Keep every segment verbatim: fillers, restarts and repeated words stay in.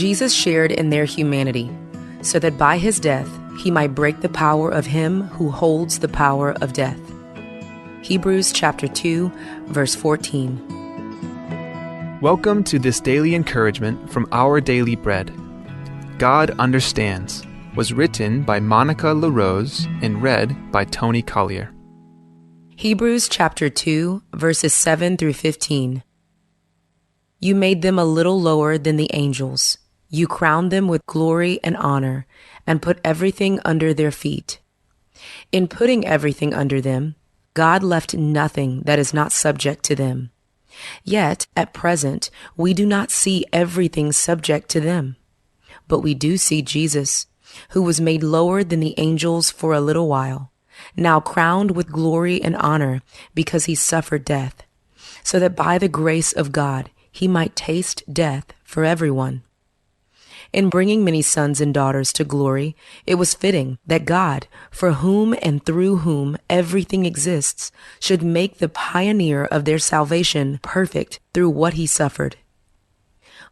Jesus shared in their humanity, so that by his death he might break the power of him who holds the power of death. Hebrews chapter two, verse fourteen. Welcome to this daily encouragement from Our Daily Bread. God Understands was written by Monica LaRose and read by Tony Collier. Hebrews chapter two, verses seven through fifteen. You made them a little lower than the angels. You crowned them with glory and honor, and put everything under their feet. In putting everything under them, God left nothing that is not subject to them. Yet, at present, we do not see everything subject to them. But we do see Jesus, who was made lower than the angels for a little while, now crowned with glory and honor because he suffered death, so that by the grace of God he might taste death for everyone. In bringing many sons and daughters to glory, it was fitting that God, for whom and through whom everything exists, should make the pioneer of their salvation perfect through what he suffered.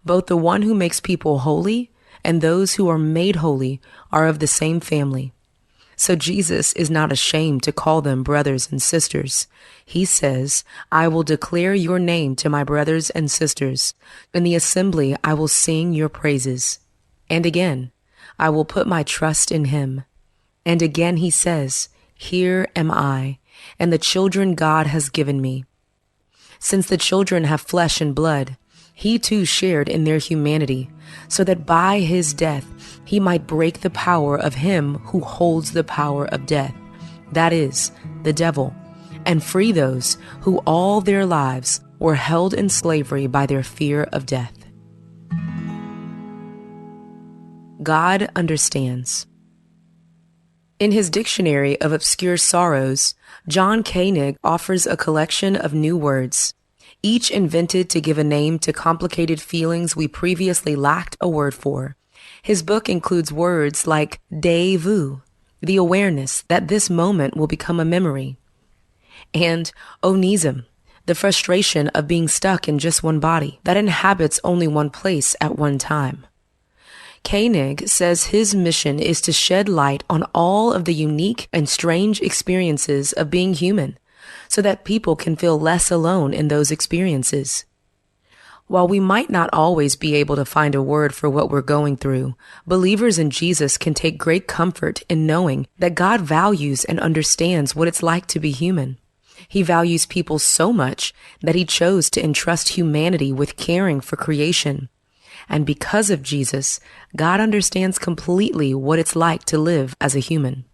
Both the one who makes people holy and those who are made holy are of the same family. So Jesus is not ashamed to call them brothers and sisters. He says, "I will declare your name to my brothers and sisters. In the assembly I will sing your praises." And again, "I will put my trust in him." And again he says, "Here am I, and the children God has given me." Since the children have flesh and blood, he too shared in their humanity, so that by his death he might break the power of him who holds the power of death, that is, the devil, and free those who all their lives were held in slavery by their fear of death. God understands. In his Dictionary of Obscure Sorrows, John Koenig offers a collection of new words, each invented to give a name to complicated feelings we previously lacked a word for. His book includes words like déjà vu, the awareness that this moment will become a memory, and onism, the frustration of being stuck in just one body that inhabits only one place at one time. Koenig says his mission is to shed light on all of the unique and strange experiences of being human, so that people can feel less alone in those experiences. While we might not always be able to find a word for what we're going through, believers in Jesus can take great comfort in knowing that God values and understands what it's like to be human. He values people so much that he chose to entrust humanity with caring for creation. And because of Jesus, God understands completely what it's like to live as a human.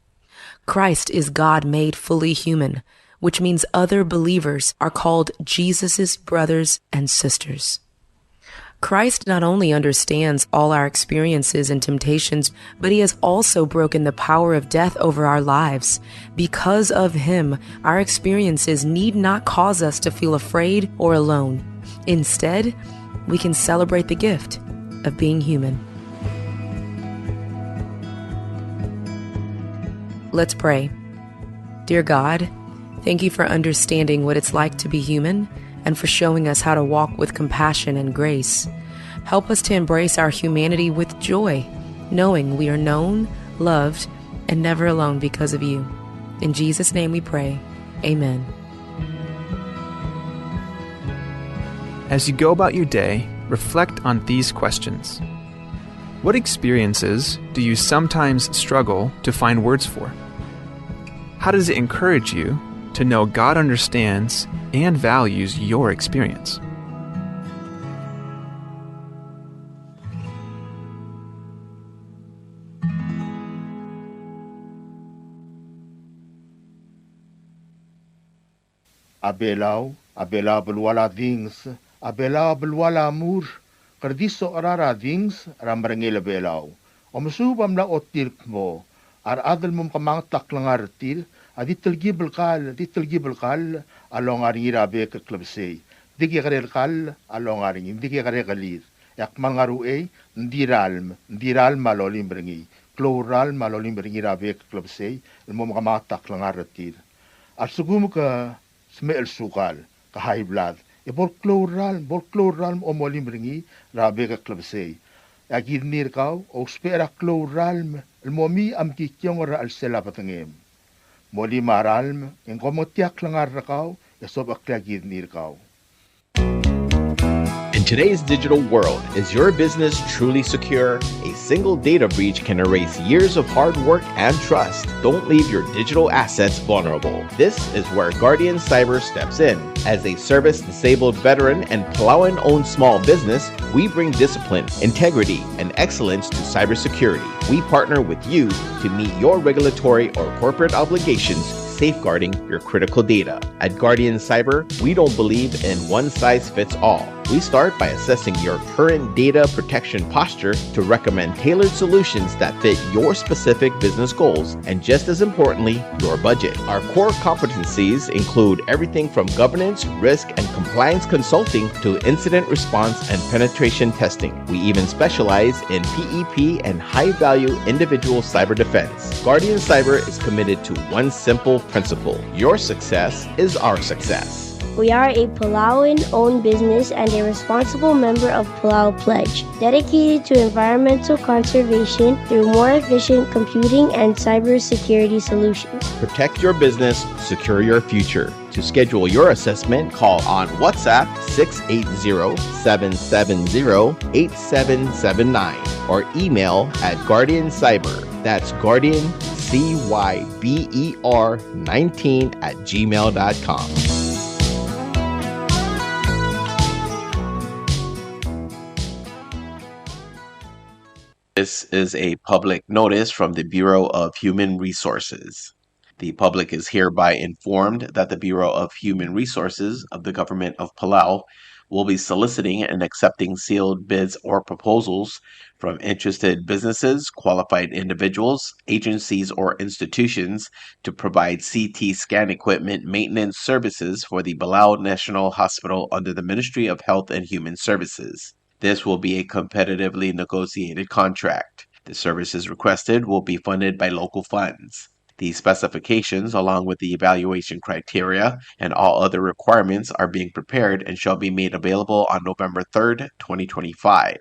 Christ is God made fully human, which means other believers are called Jesus' brothers and sisters. Christ not only understands all our experiences and temptations, but he has also broken the power of death over our lives. Because of him, our experiences need not cause us to feel afraid or alone. Instead, we can celebrate the gift of being human. Let's pray. Dear God, thank you for understanding what it's like to be human and for showing us how to walk with compassion and grace. Help us to embrace our humanity with joy, knowing we are known, loved, and never alone because of you. In Jesus' name we pray. Amen. As you go about your day, reflect on these questions. What experiences do you sometimes struggle to find words for? How does it encourage you to know God understands and values your experience? A Belau, a Belau a belual a dinges, a Belau a belual a mur, ke di sorir a dinges er a merengel a Belau. Omesuub a mla ochotii el kmo a rechad el mo mekemanget a klengar er tir a di telkib el kall, di telkib el kall a longa er ngii er a bek el klebesei. Di kekerei el kall a longa er ngii, di kekerei a kelir. E a kmal ngar er a uchei, ng di ralm, ng di ralm a lolim er ngii. Klou el ralm a lolim er ngii er a bek el klebesei el mo mekemanget a klengar er tir. A lsekum ke smecher el sukal, ke high blood, e bo el klou el ralm, bo el klou el ralm a molim er ngii er a bek el klebesei. A kidney er kau a ousbech er a klou el ralm el mo mei a mekikiongel er a chelsel a bedengem. Molim a ralm e ng kom ngetiakl a ngar er kau e sobecheklii a kidney er kau. In today's digital world, is your business truly secure? A single data breach can erase years of hard work and trust. Don't leave your digital assets vulnerable. This is where Guardian Cyber steps in. As a service disabled veteran and Palauan owned small business, we bring discipline, integrity, and excellence to cybersecurity. We partner with you to meet your regulatory or corporate obligations, safeguarding your critical data. At Guardian Cyber, we don't believe in one size fits all. We start by assessing your current data protection posture to recommend tailored solutions that fit your specific business goals and, just as importantly, your budget. Our core competencies include everything from governance, risk, and compliance consulting to incident response and penetration testing. We even specialize in P E P and high value individual cyber defense. Guardian Cyber is committed to one simple principle: your success is our success. We are a Palauan owned business and a responsible member of Palau Pledge, dedicated to environmental conservation through more efficient computing and cybersecurity solutions. Protect your business, secure your future. To schedule your assessment, call on WhatsApp six eight zero, seven seven zero, eight seven seven nine or email at Guardian Cyber. That's Guardian C Y B E R nineteen at gmail dot com. This is a public notice from the Bureau of Human Resources. The public is hereby informed that the Bureau of Human Resources of the Government of Palau will be soliciting and accepting sealed bids or proposals from interested businesses, qualified individuals, agencies, or institutions to provide C T scan equipment maintenance services for the Palau National Hospital under the Ministry of Health and Human Services. This will be a competitively negotiated contract. The services requested will be funded by local funds. The specifications, along with the evaluation criteria and all other requirements, are being prepared and shall be made available on November third, twenty twenty-five.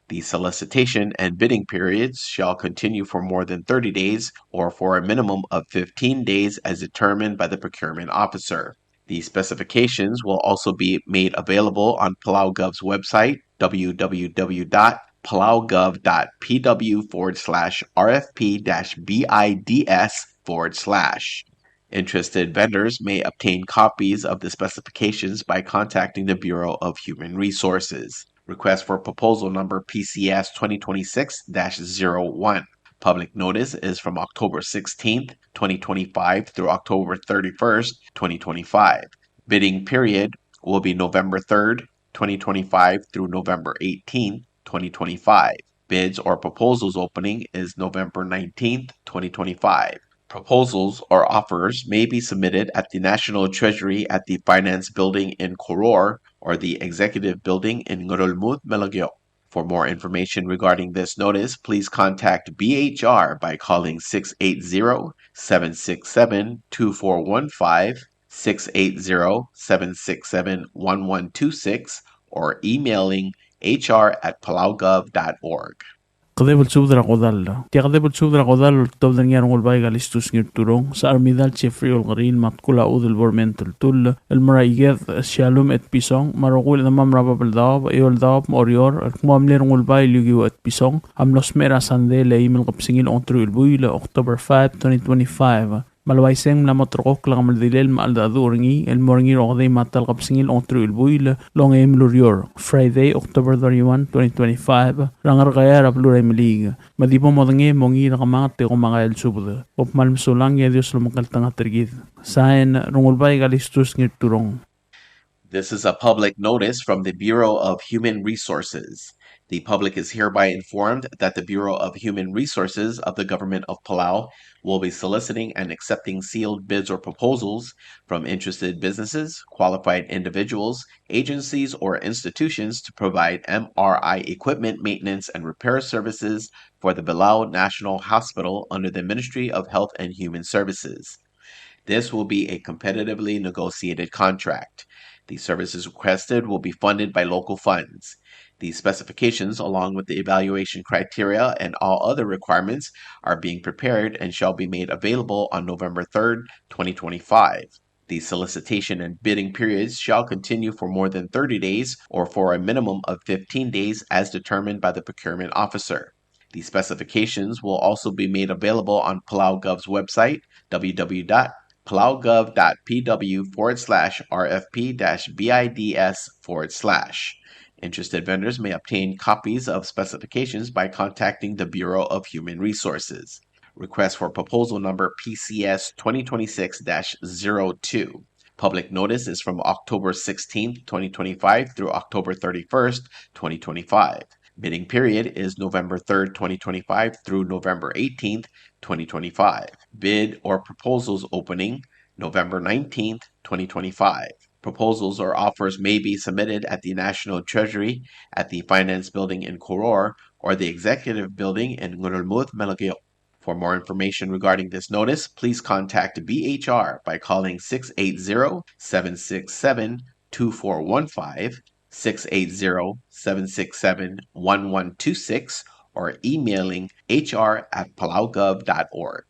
The solicitation and bidding periods shall continue for more than thirty days or for a minimum of fifteen days as determined by the procurement officer. The specifications will also be made available on PalauGov's website, w w w dot palaugov dot p w forward slash r f p dash bids forward slash. Interested vendors may obtain copies of the specifications by contacting the Bureau of Human Resources. Request for proposal number P C S twenty twenty-six dash zero one. Public notice is from October sixteenth, twenty twenty-five through October thirty-first, twenty twenty-five. Bidding period will be November third, twenty twenty-five through November eighteenth, twenty twenty-five. Bids or proposals opening is November nineteenth, twenty twenty-five. Proposals or offers may be submitted at the National Treasury at the Finance Building in Koror or the Executive Building in Ngerulmud, Melekeok. For more information regarding this notice, please contact B H R by calling six eight zero, seven six seven, two four one five, six eight zero, seven six seven, one one two six, or emailing H R at palaugov dot org. Kedeb el subed er a kodall. Tia kedeb el subed er a kodall el oltobed er ngii a Rengulbai Kalistus Ngirturong, Secharmidal Jeffrey Olkeriil, me a Tkul a Udel Borment el Tull, el mo er a Iked Shalom Etpison, me a rokui el chedemam er a Babeldaob, Eouldaob, me a Oreor, el kmo a mle Rengulbai Iliukiu Etpison a mlo smecher er a Sandei el eim el kebesengil ongeteruich el buil, October five, twenty twenty-five. Me a le uaisei e ng mla mo terrekokl a kemeldilel me a cheldecheduch er ngii el mo er ngii er a okedei me a ta el kebesengil ongeteruich el buil el ongeim el ureor, Friday, October thirty-one, twenty twenty-five, er a Ngerkeai er a beluu er a Imeliik. Me di bo modengei e mongiil er a kemanget e kom a kael el subed. Kom kmal mesulang e a Dios a lomekngeltengat er kid. Sain, Rengulbai Kalistus Ngirturong. This is a public notice from the Bureau of Human Resources. The public is hereby informed that the Bureau of Human Resources of the Government of Palau will be soliciting and accepting sealed bids or proposals from interested businesses, qualified individuals, agencies, or institutions to provide M R I equipment maintenance and repair services for the Palau National Hospital under the Ministry of Health and Human Services. This will be a competitively negotiated contract. The services requested will be funded by local funds. The specifications, along with the evaluation criteria and all other requirements, are being prepared and shall be made available on November third, twenty twenty-five. The solicitation and bidding periods shall continue for more than thirty days or for a minimum of fifteen days as determined by the procurement officer. The specifications will also be made available on Palau Gov's website, w w w dot palau gov dot p w forward slash r f p dash b i d s forward slash. Interested vendors may obtain copies of specifications by contacting the Bureau of Human Resources. Request for proposal number P C S twenty twenty-six dash zero two. Public notice is from October sixteenth, twenty twenty-five through October thirty-first, twenty twenty-five. Bidding period is November third, twenty twenty-five through November eighteenth, twenty twenty-five. Bid or proposals opening November nineteenth, twenty twenty-five. Proposals or offers may be submitted at the National Treasury at the Finance Building in Koror or the Executive Building in Ngerulmud, Melekeok. For more information regarding this notice, please contact B H R by calling six eight zero, seven six seven, two four one five, six eight zero, seven six seven, one one two six, or emailing H R at palaugov dot org.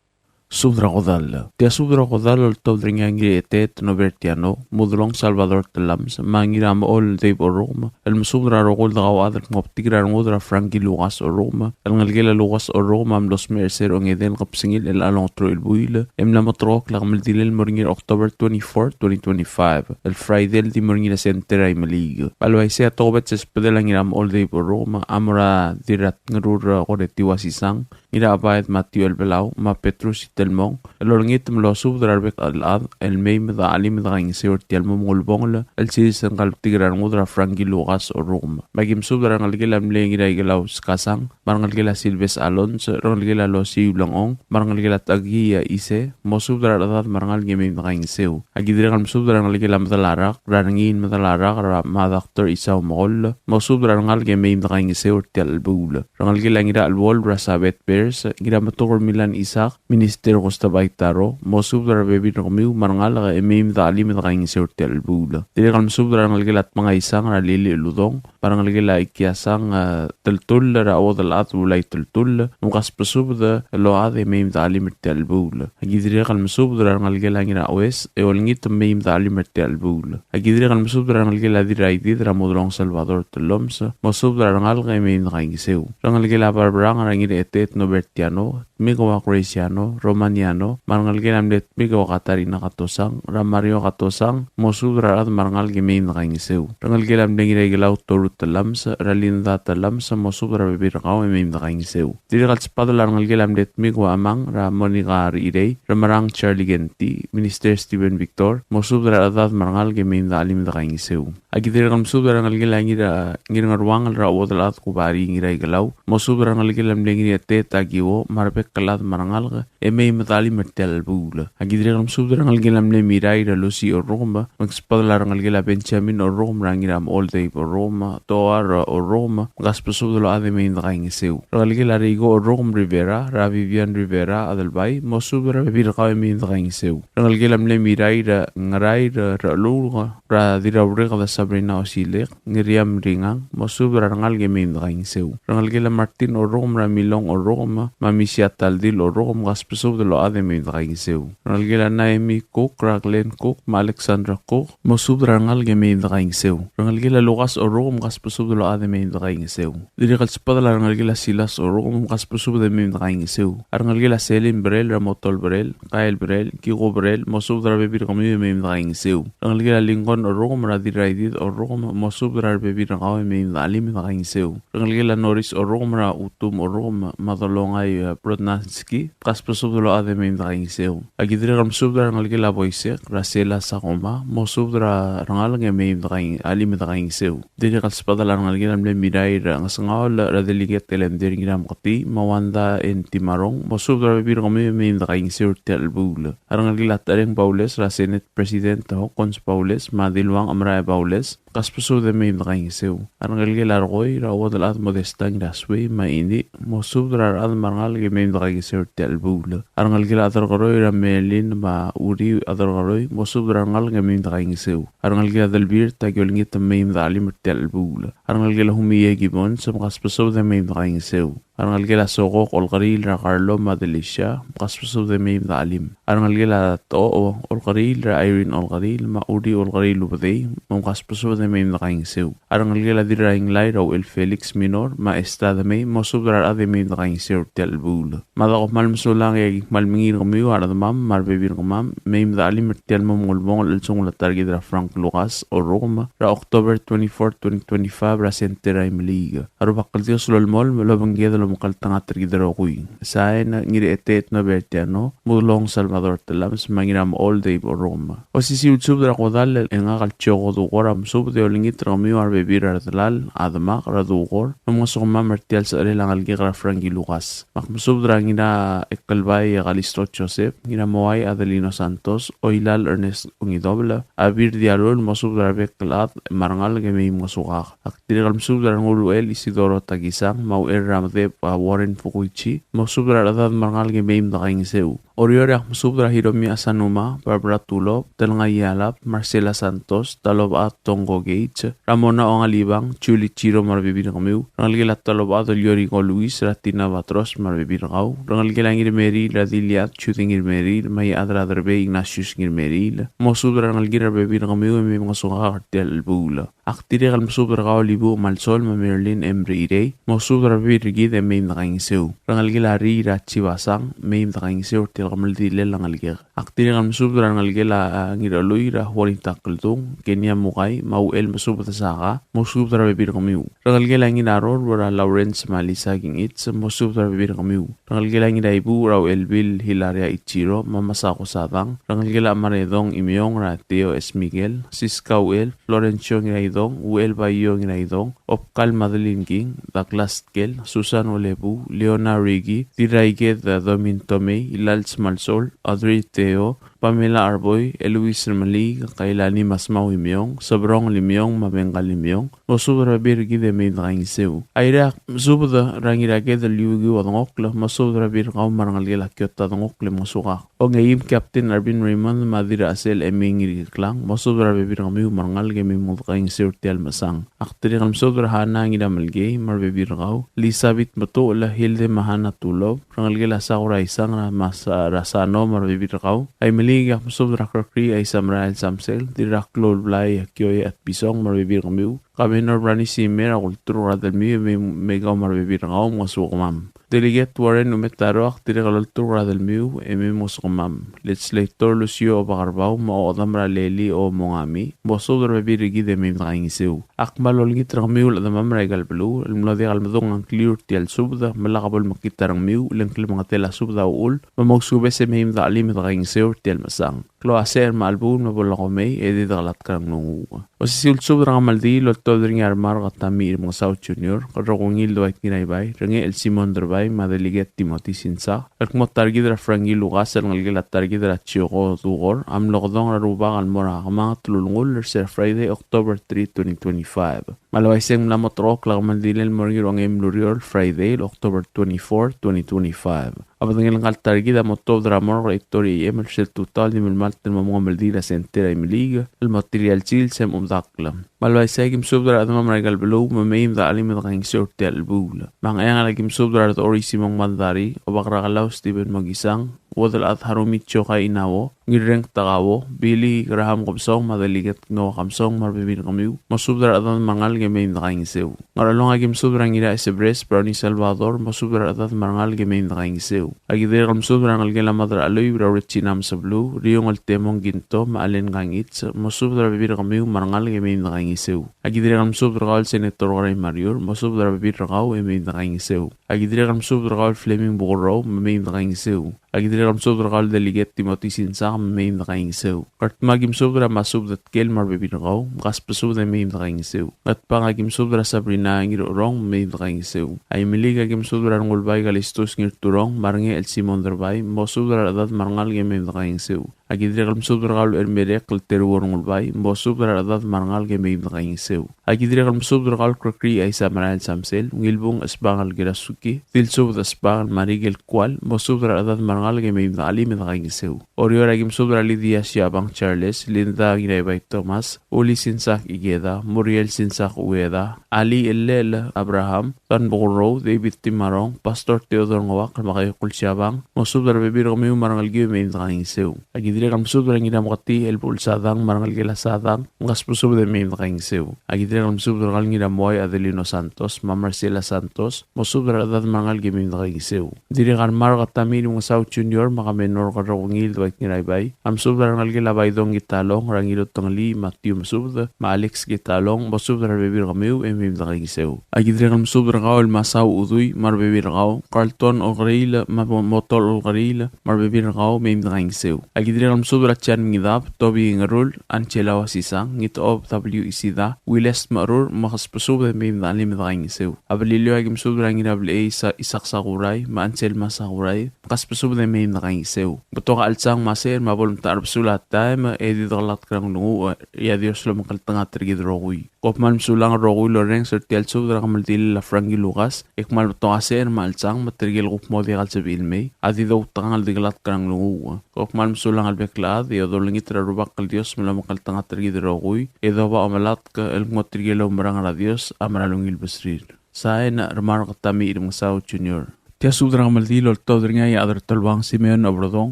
Subed er a kodall. Tia subed er a kodall el oltobed er ngii a Ngirietet Nobertiano, Mudelong Salvador Tellames, me a Ngiramechol Dave Orrukem, el mesubed er a rokui el dekauchad el kmo betik er a rengud er a Frankie Lucas Orrukem, el ngelekel a Lucas Orrukem a mlo smecher er se er a ongedei el kebesengil er chelecha el ongeteruich el buil, e mla mo terrekokl a kemeldiil el mo er ngii er a October twenty-four, twenty twenty-five, el Friday el di mo er ngii er a center er a Imeliik. Me a le uaisei a tokubets el subedel a Ngiramechol Dave Orrukem a mo er a Dirratngerur Koretiua Sisang, Ngirachebaed Matthew Elbelau, me a Petrus Itelmong, el olengit me losubed er a rebek el chad el mei me de chelim e de kaingeseu er tia el mo ulebongel el sils er ngka el betik er a rengud er a Frankie Lucas Orrukem. Me aki mesubed er a rengelekel a mle Ngiraikelau Skasang, me a rengelekel a Silves Alonso, rengelekel a Losiu Lengong, me a rengelekel a Takia Ise, mosubed er a rechedad me a rengalek e mei me de kaingeseu. Aki dirrek el mesubed er a rengelekel a Medalarak, er a Rengiil Medalarak, er a, me a Doctor Isau Mekoll, mosubed er a rengalek e mei me de kaingeseu er tia el chelebuul. Rengelekel a Ngiracheluol, er a Sabet Bears, Ngirametuker Milan Isaac, Minister Gustav Aitaro, mosubed er a rebebil er kemiu me a rengalek e mei me de chelim e de kaingeseu er tia el chelebuul. Dirrek el mesubed er a rengelekel a Tmengaisang, er a Lili Uludong, me a rengelekel a Ikiasang, e, Teltull, er a Uodelchad Ulai Teltull, me mkasbesubed el ochad e mei me de chelim er tia el chelebuul. Aki dirrek el mesubed er a rengelekel a Ngirachues, e olengit me mei me de chelim er tia el chelebuul. Aki dirrek el mesubed er a rengelekel a Dirraidid, er a Mudelong Salvador Tellames, mosubed er a rengalek e mei me de kaingeseu. Rengelekel a Barberang, er a Ngiraetet Nobertiano, Tmiko a Graciano, Romaniano, me a rengelekel a mle Tmiko a Katarina Katosang, er a Mario Katosang, mosubed er a rechad me a rengalek e mei me de kaingeseu. Rengelekel a mle Ngiraikelau Toru Tellames, er a Linda Tellames, mosubed er a rebebil er kau e mei me de kaingeseu. Dirrek el subedel a rengelekel a mle Tmiko a Amang, er a Monica Rechirei, er a Merang Charlie Kenti, Minister Steven Victor, mosubed er a rechedad me a rengalek e mei me de chelim e de kaingeseu. Aki dirrek el mesubed er a rengelekel a Ngira, Ngirngeruangel, er a Uodelchad Kubari Ngiraikelau, mosubed er a rengelekel a mle Ngiraetet Akiwo, me a rebek el chad me a rengalek, e mei me de chelim er tia el chelebuul. Aki dirrek el mesubed er a rengelekel a mle Mirai, er a Lucy Orrukem, me mkasbesubed er a rengelekel a Benjamin Orrukem, er a Ngiramechol Dave Orrukem, Toar Orrukem, me mkasbesubed el ochad e mei me de kaingeseu. Rengelekel a Reiko Orrukem Rivera, er a Vivian Rivera Adelbai, mosubed er a rebebil er kau e mei me de kaingeseu. Rengelekel a mle Mirai, er a Ngerai, er a Rechelulk, er a Dirraurek, er a Sabrina Osilek, Ngiriam Ringang, mosubed er a rengalek e mei me de kaingeseu. Rengelekel a Martin Orrukem, er a Milong Orrukem, me a Misia Taldil Orrukem, mkasbesubed el ochad e mei me de kaingeseu. Rengelekel a Naemi Cook, er a Glenn Cook, me a Alexandra Cook, mosubed er a rengalek e mei me de kaingeseu. Rengelekel a Lukas Orrukem, mkasbesubed el ochad e mei me de kaingeseu. Dirrek el subedel a rengelekel a Silas Orrukem, mkasbesubed e mei me de kaingeseu. A rengelekel a Selin Berel, er a Motol Berel, Kael Berel, Kiko Berel, mosubed er a rebebil er kemiu e mei me de kaingeseu. Rengelekel a Lincoln Orrukem, er a Dirraidid Orrukem, mosubed er a rebebil er kau e mei me de chelim e de kaingeseu. Rengelekel a Norris Orrukem, er a Utum Orrukem, me a Dolongai, e, Brodnanski, mkasbesubed el ochad e mei me de kaingeseu. Aki dirrek el mesubed er a rengelekel a Boisek, er a Sela Sakuma, mosubed er a rengalek e mei me de kaing-, chelim e de kaingeseu. Dirrek el subedel a rengelekel a mle Mirai, er a Ngesengaol, er a Delegate Elender Ngirameketii, me a Wanda N. Timarong, mosubed er a rebebil er kemiu e mei me de kaingeseu er tia el chelebuul. A rengelekel a Tereng Baules, er a Senate President Hokkons Baules, me a Diluang Amrae Baules, mkasbesubed e mei me dekaingeseu. A rengelekel a Rekoi er a Uodelchad Modesta Ngirasuei me a Ini, mosubed er a rechad me a rengalek e mei me dekaingeseu er tia el chelebuul. A rengelekel a Derkeroi er a Merlin me a Uri a Derkeroi, mosubed er a rengalek e mei me dekaingeseu. A rengelekel a Delbirt a ki olengit e mei me dechelim er tia el chelebuul. A rengelekel a Humie Gibbons, mkasbesubed e mei me dekaingeseu. A rengelekel a Sokok Olkeriil er a Carlo me a Delicia, mkasbesubed e mei me dechelim. A rengelekel a Tocho Olkeriil er a Irene Olkeriil me a Uri Olkeriil Ubedei, mkasbesubed e mei me dekaingeseu. A rengelekel a Dirrainglai er a Uchel Felix Minor me a Esta Demei, mosubed er a rechad e mei me dekaingeseu er tia el chelebuul. Me a dako kmal mesulang e aki kmal mengiil er kemiu a rechedemam me a rebebil er kemam, mei me dechelim er tia el mo mengulebongel el chelsengul a ta er kid er a Frank Lucas Orrukem er a October twenty-fourth, twenty twenty-five er a Center er a Imeliik. A Rubak el Dios a lolemolem el obengked el omekngeltengat er kid el rokui. Sain, Ngiraeteet Nobertiano, Mudelong Salvador Telames, me a Ngiramechoel Dave Orrukem. Osisiu el subed er a kodall e ngak el Chioko Dukor a mesubed e olengit er kemiu a rebebil er a delal, a demak er a Dukor, me mngesukemam er tia el secherel a ngelekek er a Frankie Lucas. Me ak mesubed er a Ngiraekelbai Kalisto Joseph, Ngiramoai Adelino Santos, Oilal Ernest Ungidobel, a Birdi Arul, mosubed er a rebek el chad me a rengalek e mei mngesukak. Ak dirrek el mesubed er a Renguruel Isidoro Takisang, me a Uchel er a Medeb a Warren Fukuichi, mosubed er a rechedad me a rengalek e mei me dekaingeseu. Oreor e ak mesubed er a Hiromi Asanuma, Barbara Tulop, Telngai Ialap, Marcela Santos, Talobechad Tongo Gage, Ramona Ongalibang, Julie Chiro me a rebebil er kemiu, rengelekel a Talobechad el Yoriko Luis, er a Tina Batros me a rebebil er kau, rengelekel a Ngirmeriil er a Diliad, Judy Ngirmeriil, me a Iechad er a Derbei Ignatius Ngirmeriil, mosubed er a rengelekir a rebebil er kemiu e mei mngesukak er tia el chelebuul. Ak dirrek el mesubed er kau el Ibuuch Malsol me a Marilyn M. Reirei, mosubed er a rebebil er kid e mei me dekaingeseu. Rengelekel a Rii er a Chibasang, mei me dekaingeseu er tia el kemeldiil er a ngelekek. Ak dirrek el mesubed er a rengelekel a, a, Ngiralui er a Juanita Keldung, Kenia Mukai, me a Uchel Mesubed Saka, mosubed er a rebebil er kemiu. Rengelekel a Ngiraror er a Lawrence me a Lisa Kingich, mosubed er a rebebil er kemiu. Rengelekel a Ngiraibuuch er a Uchelbil Hilaria Ichiro, me a Masako Sadang, rengelekel a Maredong Imeong er a Teo S. Miguel, Siska Uchel, Florencio Ngiraidong, Uchel Baio Ngiraidong, Obkal Madeline King, Douglas Tkel, Susan Ulebu, Leona Rigi, Dirraiked Domin Tomei, Ilals Malsol, Audrey Teo, Pamela Arboi, Eloise Remeliik, Kailani Masmau Imeong, Sebrong Limeong, me a Bengal Limeong, mosubed er a rebebil er kid e mei me dekaingeseu. Airai, mesubed er a Ngiraked el Iukiu Dengokl, mosubed er a rebebil er kau me a rengelekel a Kiota Dengokl e mngesukak. Ongeim Captain Arvin Raymond me a Dirrachesel Emi Ngiriklang, mosubed er a rebebil er kemiu me a rengalek e mei me dekaingeseu er tia el mesang. Ak dirrek el mesubed er a Hana Ngiramelkei me a rebebil er kau, Elizabeth Metuchel, Hilde me a Hana Tulop, rengelekel a Sakura Isang er a Masa-, er a Sano me a rebebil er kau. Aimeliik e ak mesubed er a Krekrii Aisamerael Samsel, Dirraklou el Blai Kioi Atbisong me a rebebil er kemiu. Governor Brani Simer, a kulturk er a delmiu e mei, mei kau me a rebebil er kau, mngesukemam. Delegate Warren Umetaro, ak dirrek el olturk er a delmiu e mei mngesukemam. Legislator Lucio Obakerbau me a Odam er a Leli Omongami, mosubed er a rebebil er kid e mei me dekaingeseu. Ak kmal olengit er kemiu el chedemam er aika el beluu el mlo diak el medung a ngkliu er tia el subed, me lak bo lemekngit a rengmiu, le ng klemengetel a subed a uchul, me mousubes e mei me dechelim e dekaingeseu er tia el mesang. Klou a secher me a chelbuul me bo lak omei, e di dekelatk er a nglunguuch. Osisiu el subed er a kemeldiil el oltobed er ngii a Remark Tommy Remengesau Junior, Kerrekungil Dwight Ngiraibai, Rengechel Simon Derbai, me a Delegate Timothy Sinsak, el kmo ta er kid er a Frankie Lucas el ngelekel a ta er kid er a Chioko Dukor a mlo kedong er a Rubak el mo er a kemanget el ulengull er se er a Friday, October three, twenty twenty-five. Me a le uaisei e ng mla mo terrekokl a kemeldiil el mo er ngii er a ongeim el ureor el Friday el October twenty-four, twenty twenty-five. A bedengel ngka el ta er kid a mo tuobed er a morgue er a eight thirty A M er sel tutau el di melemalt el mo mengemeldiil er a Center er a Imeliik el mo tir a ial sils e mo medakl. Me a le uaisei e aki mesubed er a rechedemam er aika el beluu me mei me dechelim e dekaingeseu er tia el chelebuul. Me a Ngcheangel e aki mesubed er a Redechor Isimong Mandari, Obak er a Kelau Stephen Mokisang, Uodelchad Harumi Chokai Inao, Ngirreng Takao, Billy Graham Kebesong, me a Delegate Noah Kebesong, me a rebebil er kemiu, mosubed er a rechedad me a rengalek e mei me dekaingeseu. Ngarchelong e aki mesubed er a Ngiraesebres Brownie Salvador, mosubed er a rechedad me a rengalek e mei me dekaingeseu. Aki dirrek el mesubed er a rengelekel a Mad er a Chelui er a Regina Mesebeluu, Riungel Temong Kinto, me a Allen Kangits, mosubed er a rebebil er kemiu me a rengalek e mei me dekaingeseu. Aki dirrek el mesubed er kau el Senator Kerai Mariur, mosubed er a rebebil er kau e mei me dekaingeseu. Aki dirrek el mesubed er kau el Fleming Bukurrou, me mei me dekaingeseu. Aki dirrek el mesubed er kau el Delegate Timothy Sinsak, me mei me dekaingeseu. Ngardmau aki mesubed er a Masubed Tkel me a rebebil er kau, mkasbesubed e mei me dekaingeseu. Ngatpang aki mesubed er a Sabrina Ngirurong, me mei me dekaingeseu. Aimeliik aki mesubed er a Rengulbai Kalistus Ngirturong, me a Rengechel Simon Derbai, mosubed er a rechedad me a rengalek e mei me dekaingeseu. Aki dirrek el mesubed er kau el Ermerek el Teruo Rengulbai, mosubed er a rechedad me a rengalek e mei me dekaingeseu. Aki dirrek el mesubed er kau el Krekrii Aisamerael Samsel, Ngilbung Esbangel Kerasuki, Dilsubed Esbangel me a Rikel Kual, mosubed er a rechedad me a rengalek e mei me dechelim e dekaingeseu. Oreor aki mesubed er a Lydia Siabang Charles, Linda Ngiraibai Thomas, Uli Sinsak Ikeda, Muriel Sinsak Ueda, Ali Elel Abraham, Tan Bokurrou, David Timarong, Pastor Theodore Ngouak, me a Kaiokul Siabang, mosubed er a rebebil er kemiu me a rengelekiu e mei me dekaingeseu. Aki dirrek el mesubed er a Ngirameketii el Buchel Sadang me a rengelekel a Sadang, mkasbesubed e mei me dekaingeseu. Aki dirrek el mesubed er kau el Ngiramuai Adelino Santos, me a Marcela Santos, mosubed er a rechedad me a rengalek e mei me dekaingeseu. Dirrek el Mark Tami Remengesau Junior, me a Kamenor Kerrokengil Dwight Ngiraibai, a mesubed er a rengelekel a Baidong Kitalong, er a Ngirutengelii Matthew Mesubed, me a Alex Kitalong, mosubed er a rebebil er kemiu e mei me dekaingeseu. Aki dirrek el mesubed er kau el Masau Udui, me a rebebil er kau, Carlton Olkeriil, me a Mo-, Motol Olkeriil, me a rebebil er kau, mei me dekaingeseu. Aki dirrek el mesubed er a Jan Mengidab, Toby Ngerul, Angela Wasisang, Ngitob W. Isida, Wiles Merur, mkasbesubed e mei me dechelim e dekaingeseu. A Beliliou aki mesubed er a Ngirablechei Isa-, Isak Sakurai, me a Anselma Sakurai, mkasbesubed e mei me dekaingeseu. Betok a chelsang me a secher me a bo lemeta er a besul a taem, e di dekelatk er a nglunguuch, e a Dios lomekngeltengat er kid el rokui. Kom kmal mesulang el rokui el orrenges er tia el subed er a kemeldiil a Frankie Lucas, e kmal betok a secher me a chelsang me tirke el kuk mo diak el sebechir el mei, a di doutekangel el di kelatk er a nglunguuch. Kom kmal mesulang el bek el chad, e olengit er a Rubak el Dios me lomekngeltengat er kid el rokui, e doba omelatk el kmo tirke el oumerang er a Dios a mera el ungil besrir. Sain, Remark Tami Remengesau Junior. Tia subed er a kemeldiil el oltobed er ngii a Iechad er a Teluang Simeon Oberdong,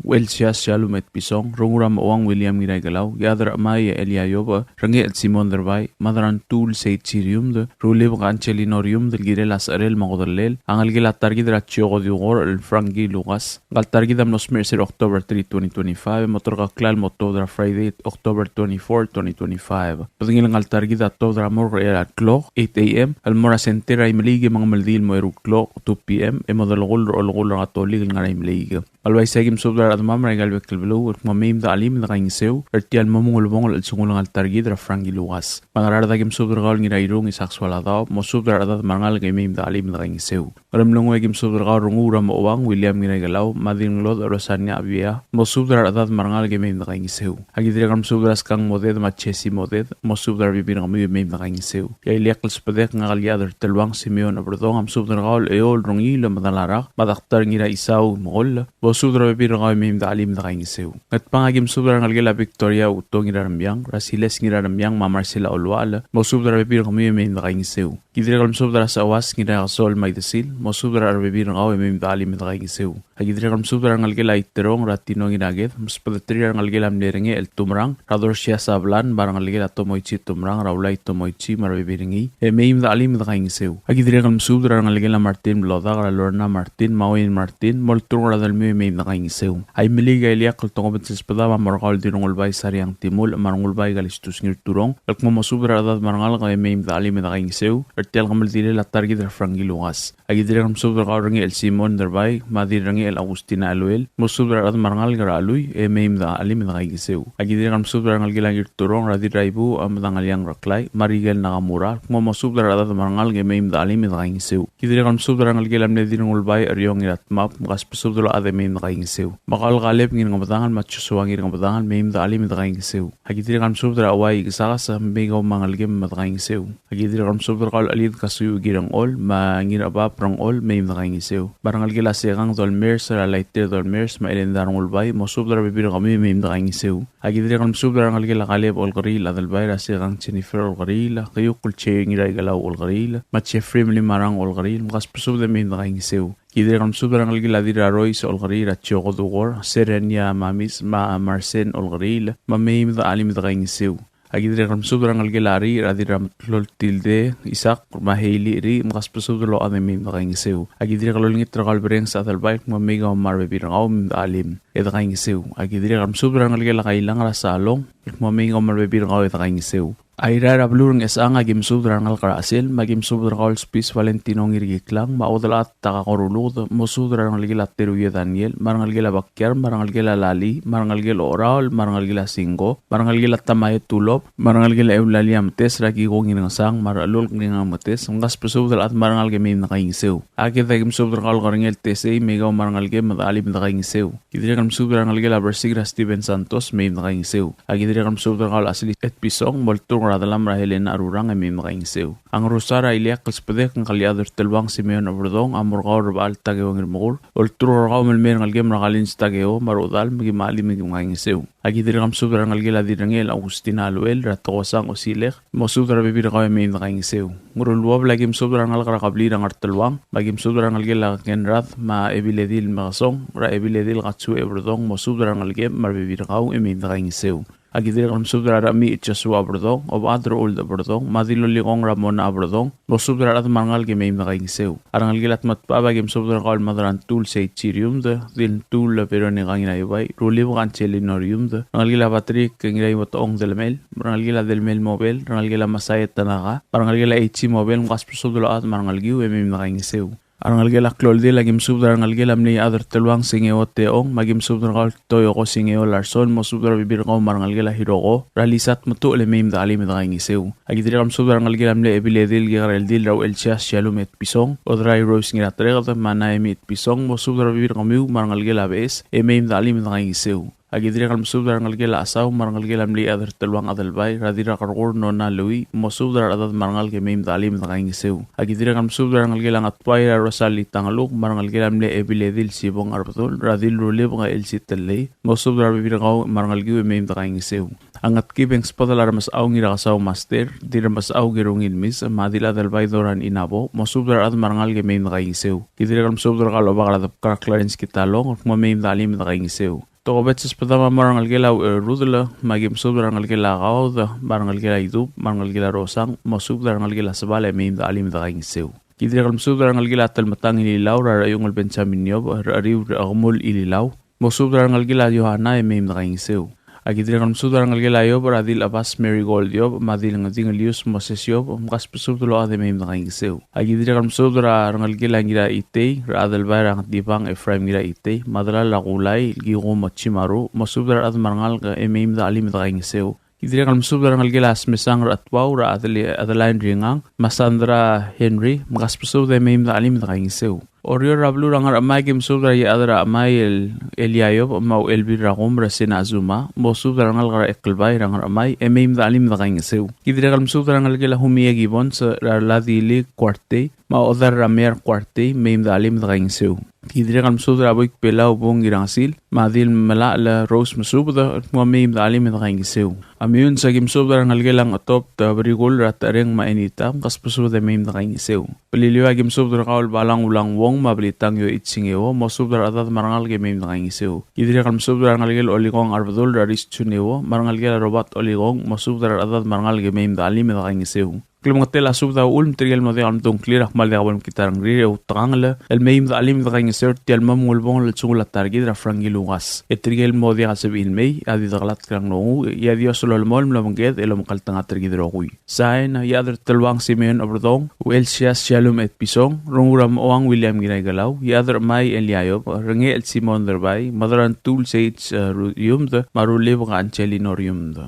Uchelsias Shalom Etpison, Rengul er a Mechuang William Ngiraikelau, Iechad er a Chemai Elia Iobech, Rengechel Simon Derbai, Mad er a Ngtuul Seit Siriumd, Rulibek Angelino Riumd, el kirel a secherel me a kodellel a ngelekel a ta er kid er a Chioko Diukor el Frankie Lucas. Ngka el ta er kid a mlo smecher er sel October three, twenty twenty-five, e mo terkokl el mo tuobed er a Friday, October twenty-four, twenty twenty-five. Bedengel ngka el ta er kid a tuobed er a morgue er a klok, eight A M, el mo er a senter er a Imeliik me a kemeldiil el mo eru el klok, two P M, e mo delekull er a olekull er a Katolik el ngar er a Imeliik. Me a le uaisei e aki mesubed er a rechedemam er aika el bek el beluu el kmo mei me dechelim e dekaingeseu er tia el mo mengulebongel el chelsengul ngka el ta er kid er a Frankie Lucas. Me a Ngaraard e aki mesubed er kau el Ngirairung Isaac Soaladaob, mosubed er a rechedad me a rengalek e mei me dechelim e dekaingeseu. Ngeremlengui e aki mesubed er kau el Rengul er a Mechuang William Ngiraikelau, me a Dirngelodech Rosania Abia, mosubed er a rechedad me a rengalek e mei me dekaingeseu. Aki dirrek el mesubed er a Skang Moded me a Jesse Moded, mosubed er a rebebil er kemiu e mei me dekaingeseu. E a ileakl el subedek ngak el Iechad er a Teluang Simeon Oberdong a mesubed er kau el Eol Rengiil me a Dalarak, me a Daktar Ngiraisau Mekoll, mosubed er a rebebil er kau e mei me dechelim e dekaingeseu. Ngatpang e aki mesubed er a rengelekel a Victoria Uto Ngiraremiang, er a Siles Ngiraremiang me a Marcela Olual, mosubed er a rebebil er kemiu e mei me dekaingeseu. Ki dirrek el mesubed er a Seuas Ngiraikesol me a Idesil, mosubed er a rebebil er kau e mei me dechelim e dekaingeseu. Aki dirrek el mesubed er a rengelekel a Iterong er a Tino Ngiraked, msubedeterir a rengelekel a mle Rengechel Tumerang, er a Dorsia Sablan, me a rengelekel a Tomoichi Tumerang, er a Ulai Tomoichi, me a rebebil er ngii, e mei me dechelim e dekaingeseu. Aki dirrek el mesubed er a rengelekel a Martin Blodak, er a Lorna Martin, me a Wayne Martin, molturk er a delmiu e mei me dekaingeseu. A Imeliik a ileakl el tokubets el subedam a mo er kau el Dirrengulbai Sariang Timulech, me a Rengulbai Kalistus Ngirturong, el kmo mosubed er a rechedad me a rengalek e mei me dechelim e dekaingeseu er tia el kemeldilel a ta er kid er a Frankie Lucas. Aki dirrek el mesubed er kau el Rengechel Simon Derbai, me a Dirrengechel Augustina Eluel, mosubed er a rechedad me a rengalek er a Chelui, e mei me dechelim e dekaingeseu. Aki dirrek el mesubed er a rengelekel a Ngirturong, er a Dirraibuuch, a Medangeliang Reklai, me a Rikel Nakamura, el kmo mosubed er a rechedad me a rengalek e mei me dechelim e dekaingeseu. Ki dirrek el mesubed er a rengelekel a mle Dirrengulbai Eriong Ngiratmab, mkasbesubed el ochad e mei me dekaingeseu. Me kau el Kaleb Ngirngebedangel, me a Joshua Ngirngebedangel, mei me dechelim e dekaingeseu. Aki dirrek el mesubed er a Uai Ikesakes, mei kau me a ngelekem me dekaingeseu. Aki dirrek el mesubed er kau el Chelid Kasuiu Kirengchol, me a Ngirabab Rengchol, mei me dekaingeseu. Me a rengelekel a Sekang Dolmers, er a Laiter Dolmers, me a Elenda Rengulbai, mosubed er a rebebil er kemiu e mei me dekaingeseu. Aki dirrek el mesubed er a rengelekel a Kaleb Olkeriil Adelbai, er a Sekang Jennifer Olkeriil, Keiukl Che Ngiraikelau Olkeriil, me a Jeffrey Melimarang Olkeriil, mkasbesubed e mei me dekaingeseu. Ki dirrek el mesubed er a rengelekel a Dirrarois Olkeriil, er a Chioko Dukor, Serenia Mamis, me a Marsen Olkeriil, me mei me dechelim e dekaingeseu. Aki dirrek el mesubed er a rengelekel a Riich, er a Dirrametlol Tilde Isak, me a Heili Riich, mkasbesubed el ochad e mei me dekaingeseu. Aki dirrek el olengit er kau el Berenges Adelbai, el kmo mei kau me a rebebil er kau me dechelim e dekaingeseu. Aki dirrek el mesubed er a rengelekel a Kailang, er a Salong, el kmo mei kau me a rebebil er kau e dekaingeseu. Airai er a beluu er a Ngchesechang a ki mesubed er a rengalek er a Chesel, me a ki mesubed er kau el Spis Valentino Ngirkiklang, me a Uodelchad Takako Ruluked, mosubed er a rengelekel a Teruio Daniel, me a rengelekel a Bakiar, me a rengelekel a Lali, me a rengelekel a Oraol, me a rengelekel a Singko, me a rengelekel a Tamayo Tulop, me a rengelekel a Eulalia Metes, er a Kiko Ngirngesang, me a Rechelulk Ngirngang Metes, mkasbesubed el chad me a rengalek e mei me dekaingeseu. A Ked a ki mesubed er kau el Kerengel Tesei, me kau me a rengelekem me dechelim e dekaingeseu. Ki dirrek el mesubed er a rengelekel a Bersik er a Steven Santos, mei me dekaingeseu. A ki dirrek el mesubed er kau el Asli Etpison, molturk er a delam er a Helena Arurang, e mei me dekaingeseu. A Ngerusar a ileakl el sbedek, ngka el Iechad er Teluang Simeon Oberdong, a mo er kau er a Bechal Takeo Ngirmekur, olturk er kau me le mei a rengelekem er a Kalins Takeo, me a rechedal, me ki mei me ki dekaingeseu. A ki dirrek el mesubed er a rengelekel a Dirrengel Augustina Aluel, er a Tokosang Osilek, mosubed er a rebebil er kau e mei me dekaingeseu. Ngeruluobel a ki mesubed er a rengalek er a kebliil er a Ngerteluang, me a ki mesubed er a rengelekel a Kenrad, me a Ebiledil Mekesong, er a Ebiledil Katsue Oberdong, mosubed er a rengelekem me a rebebil er kau e mei me dekaingeseu. A ki dirrek el mesubed er a Rechemiich Joshua Oberdong, Obechad er a Uld Oberdong, me a Dilolikong Ramona Oberdong, mosubed er a rechad me a rengalek e mei me dekaingeseu. A rengelekel a Tmetbab a ki mesubed er kau el Madrantul Seichi Riumd, Diltul Veronica Ngiraibai, Rulibek Angelino Riumd, rengelekel a Patrick Ngiraiuetong Delemel, rengelekel a Delemel Mobel, rengelekel a Masaya Tanaka, me a rengelekel a Eichi Mobel, mkasbesubed el chad me a rengelekiu e mei me dekaingeseu. A rengelekel a Kloldil a ki mesubed er a rengelekel a mle Iechad er Teluang Singeo Teong, me a ki mesubed er kau el Toyoko Singeo Larson, mosubed er a rebebil er kau me a rengelekel a Hiroko, er a Lisat Metuchel e mei me dechelim e dekaingeseu. A ki dirrek el mesubed er a rengelekel a mle Ebiledil Kikereldil er a Uchelsias Shalom Etpison, Odrai Rose Ngiratereked, me a Naemi Etpison, mosubed er a rebebil er kemiu me a rengelekel a Beches, e mei me dechelim e dekaingeseu. A ki dirrek el mesubed er a rengelekel a Chesau, me a rengelekel a mle Iechad er Teluang Adelbai, er a Dirrakerkur Nona Lui, mosubed er a rechedad me a rengalek e mei me dechelim e dekaingeseu. A ki dirrek el mesubed er a rengelekel a Ngatbai, er a Rosali Tangeluk, me a rengelekel a mle Ebiledil Sibong Arbedul, er a Dilrulibek Elsie Tellei, mosubed er a rebebil er kau me a rengelekiu e mei me dekaingeseu. A Ngetkib e ng sbedel a Remesechau Ngirakesau Master, Dirremesechau Kerungil Mis, me a Dil Adelbai Doran Inabo, mosubed er a rechad me a rengalek e mei me dekaingeseu. Ki dirrek el mesubed er kau el Obak er a Debkar Clarence Kitalong, el kmo mei me dechelim e dekaingeseu. Tokubets el sbedam a mo er a rengelekel a Ucherudel, me a ki mesubed er a rengelekel a Kaod, me a rengelekel a Idub, me a rengelekel a Rosang, mosubed er a rengelekel a Sebal e mei me dechelim e dekaingeseu. Ki dirrek el mesubed er a rengelekel a Telmetang Ililau, er a Rechiungel Benjamin Iob, er a Recheriu er a Kemul Ililau, mosubed er a rengelekel a Yohana e mei me dekaingeseu. A ki dirrek el mesubed er a rengelekel a Iob, er a Dil Chebas Marigold Iob, me a Dil Ngedingelius Moses Iob, mkasbesubed el chad e mei me dekaingeseu. A ki dirrek el mesubed er a rengelekel a Ngiraitei, er a Adelbai er a Ngetibang Ephraim Ngiraitei, me a delal a Kulai, el Kikumo Chimaru, mosubed er a rechad me a rengalek e mei me dechelim e dekaingeseu. Ki dirrek el mesubed er a rengelekel a Smesang er a Chetuau, er a Adeli-, Adeline Ringang, me a Sandra Henry, mkasbesubed e mei me dechelim e dekaingeseu. Oreor er a beluu er a Ngerchemai a ki mesubed er a Iechad er a Chemai el Elia Iob, me a Uchelbil er a Kum er a Sena Azuma, mosubed er a rengalek er a Eklbai er a Ngerchemai, e mei me dechelim e dekaingeseu. Ki dirrek el mesubed er a rengelekel a Humie Gibbons, er a Ladili Kuartei, me a Odar er a Mear Kuartei, mei me dechelim e dekaingeseu. Ki dirrek el mesubed er a Boik Belau Bung Ngirangesil, me a Dil Melachel Rose Mesubed, el kmo mei me dechelim e dekaingeseu. A Meyuns a ki mesubed er a rengelekel a Ngetob Teberikul er a Tereng me a Enita, mkasbesubed e mei me dekaingeseu. Beliliou a ki mesubed er kau el Balang Ulang Wong me a Belitang Yoich Singeo, mosubed er a rechedad me a rengalek e mei me dekaingeseu. Ki dirrek el mesubed er a rengelekel Olikong Arbedul er a Ris Juneo, me a rengelekel a Robert Olikong, mosubed er a rechedad me a rengalek e mei me dechelim e dekaingeseu. Klemengetel a subed a uchul me tirke el mo diak el medung a ngklir a kmal diak bo lemekngit a rengrir e outekangel el mei me dechelim e dekaingeseu er tia el mo mengulebongel el chelsengul a ta er kid er a Frankie Lucas. E tirke el mo diak el sebechir el mei, a di dekelatk er a nglunguuch, e a Dios a lolemolem el omengked el omekngeltengat er kid el rokui. Sain, Iechad er Teluang Simeon Oberdong, Uchelsias Shalom Etpison, Rengul er a Mochouang William Ngiraikelau, Iechad er a Chemai Elia Iob, Rengechel Simon Derbai, Mederantul Seich, eh, Ru-, Riumd, me a Rulibek Angelino Riumd.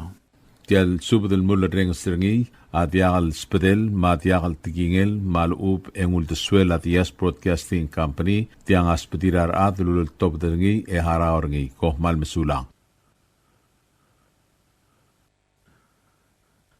Tia el subed el mulerrenges er ngii a diak el sbedel me a diak el tekingel me a lechub e ng uldesuel a Diaz Broadcasting Company, tiang a sbedir a rechad el uleltobed er ngii e harau er ngii. Kom kmal mesulang.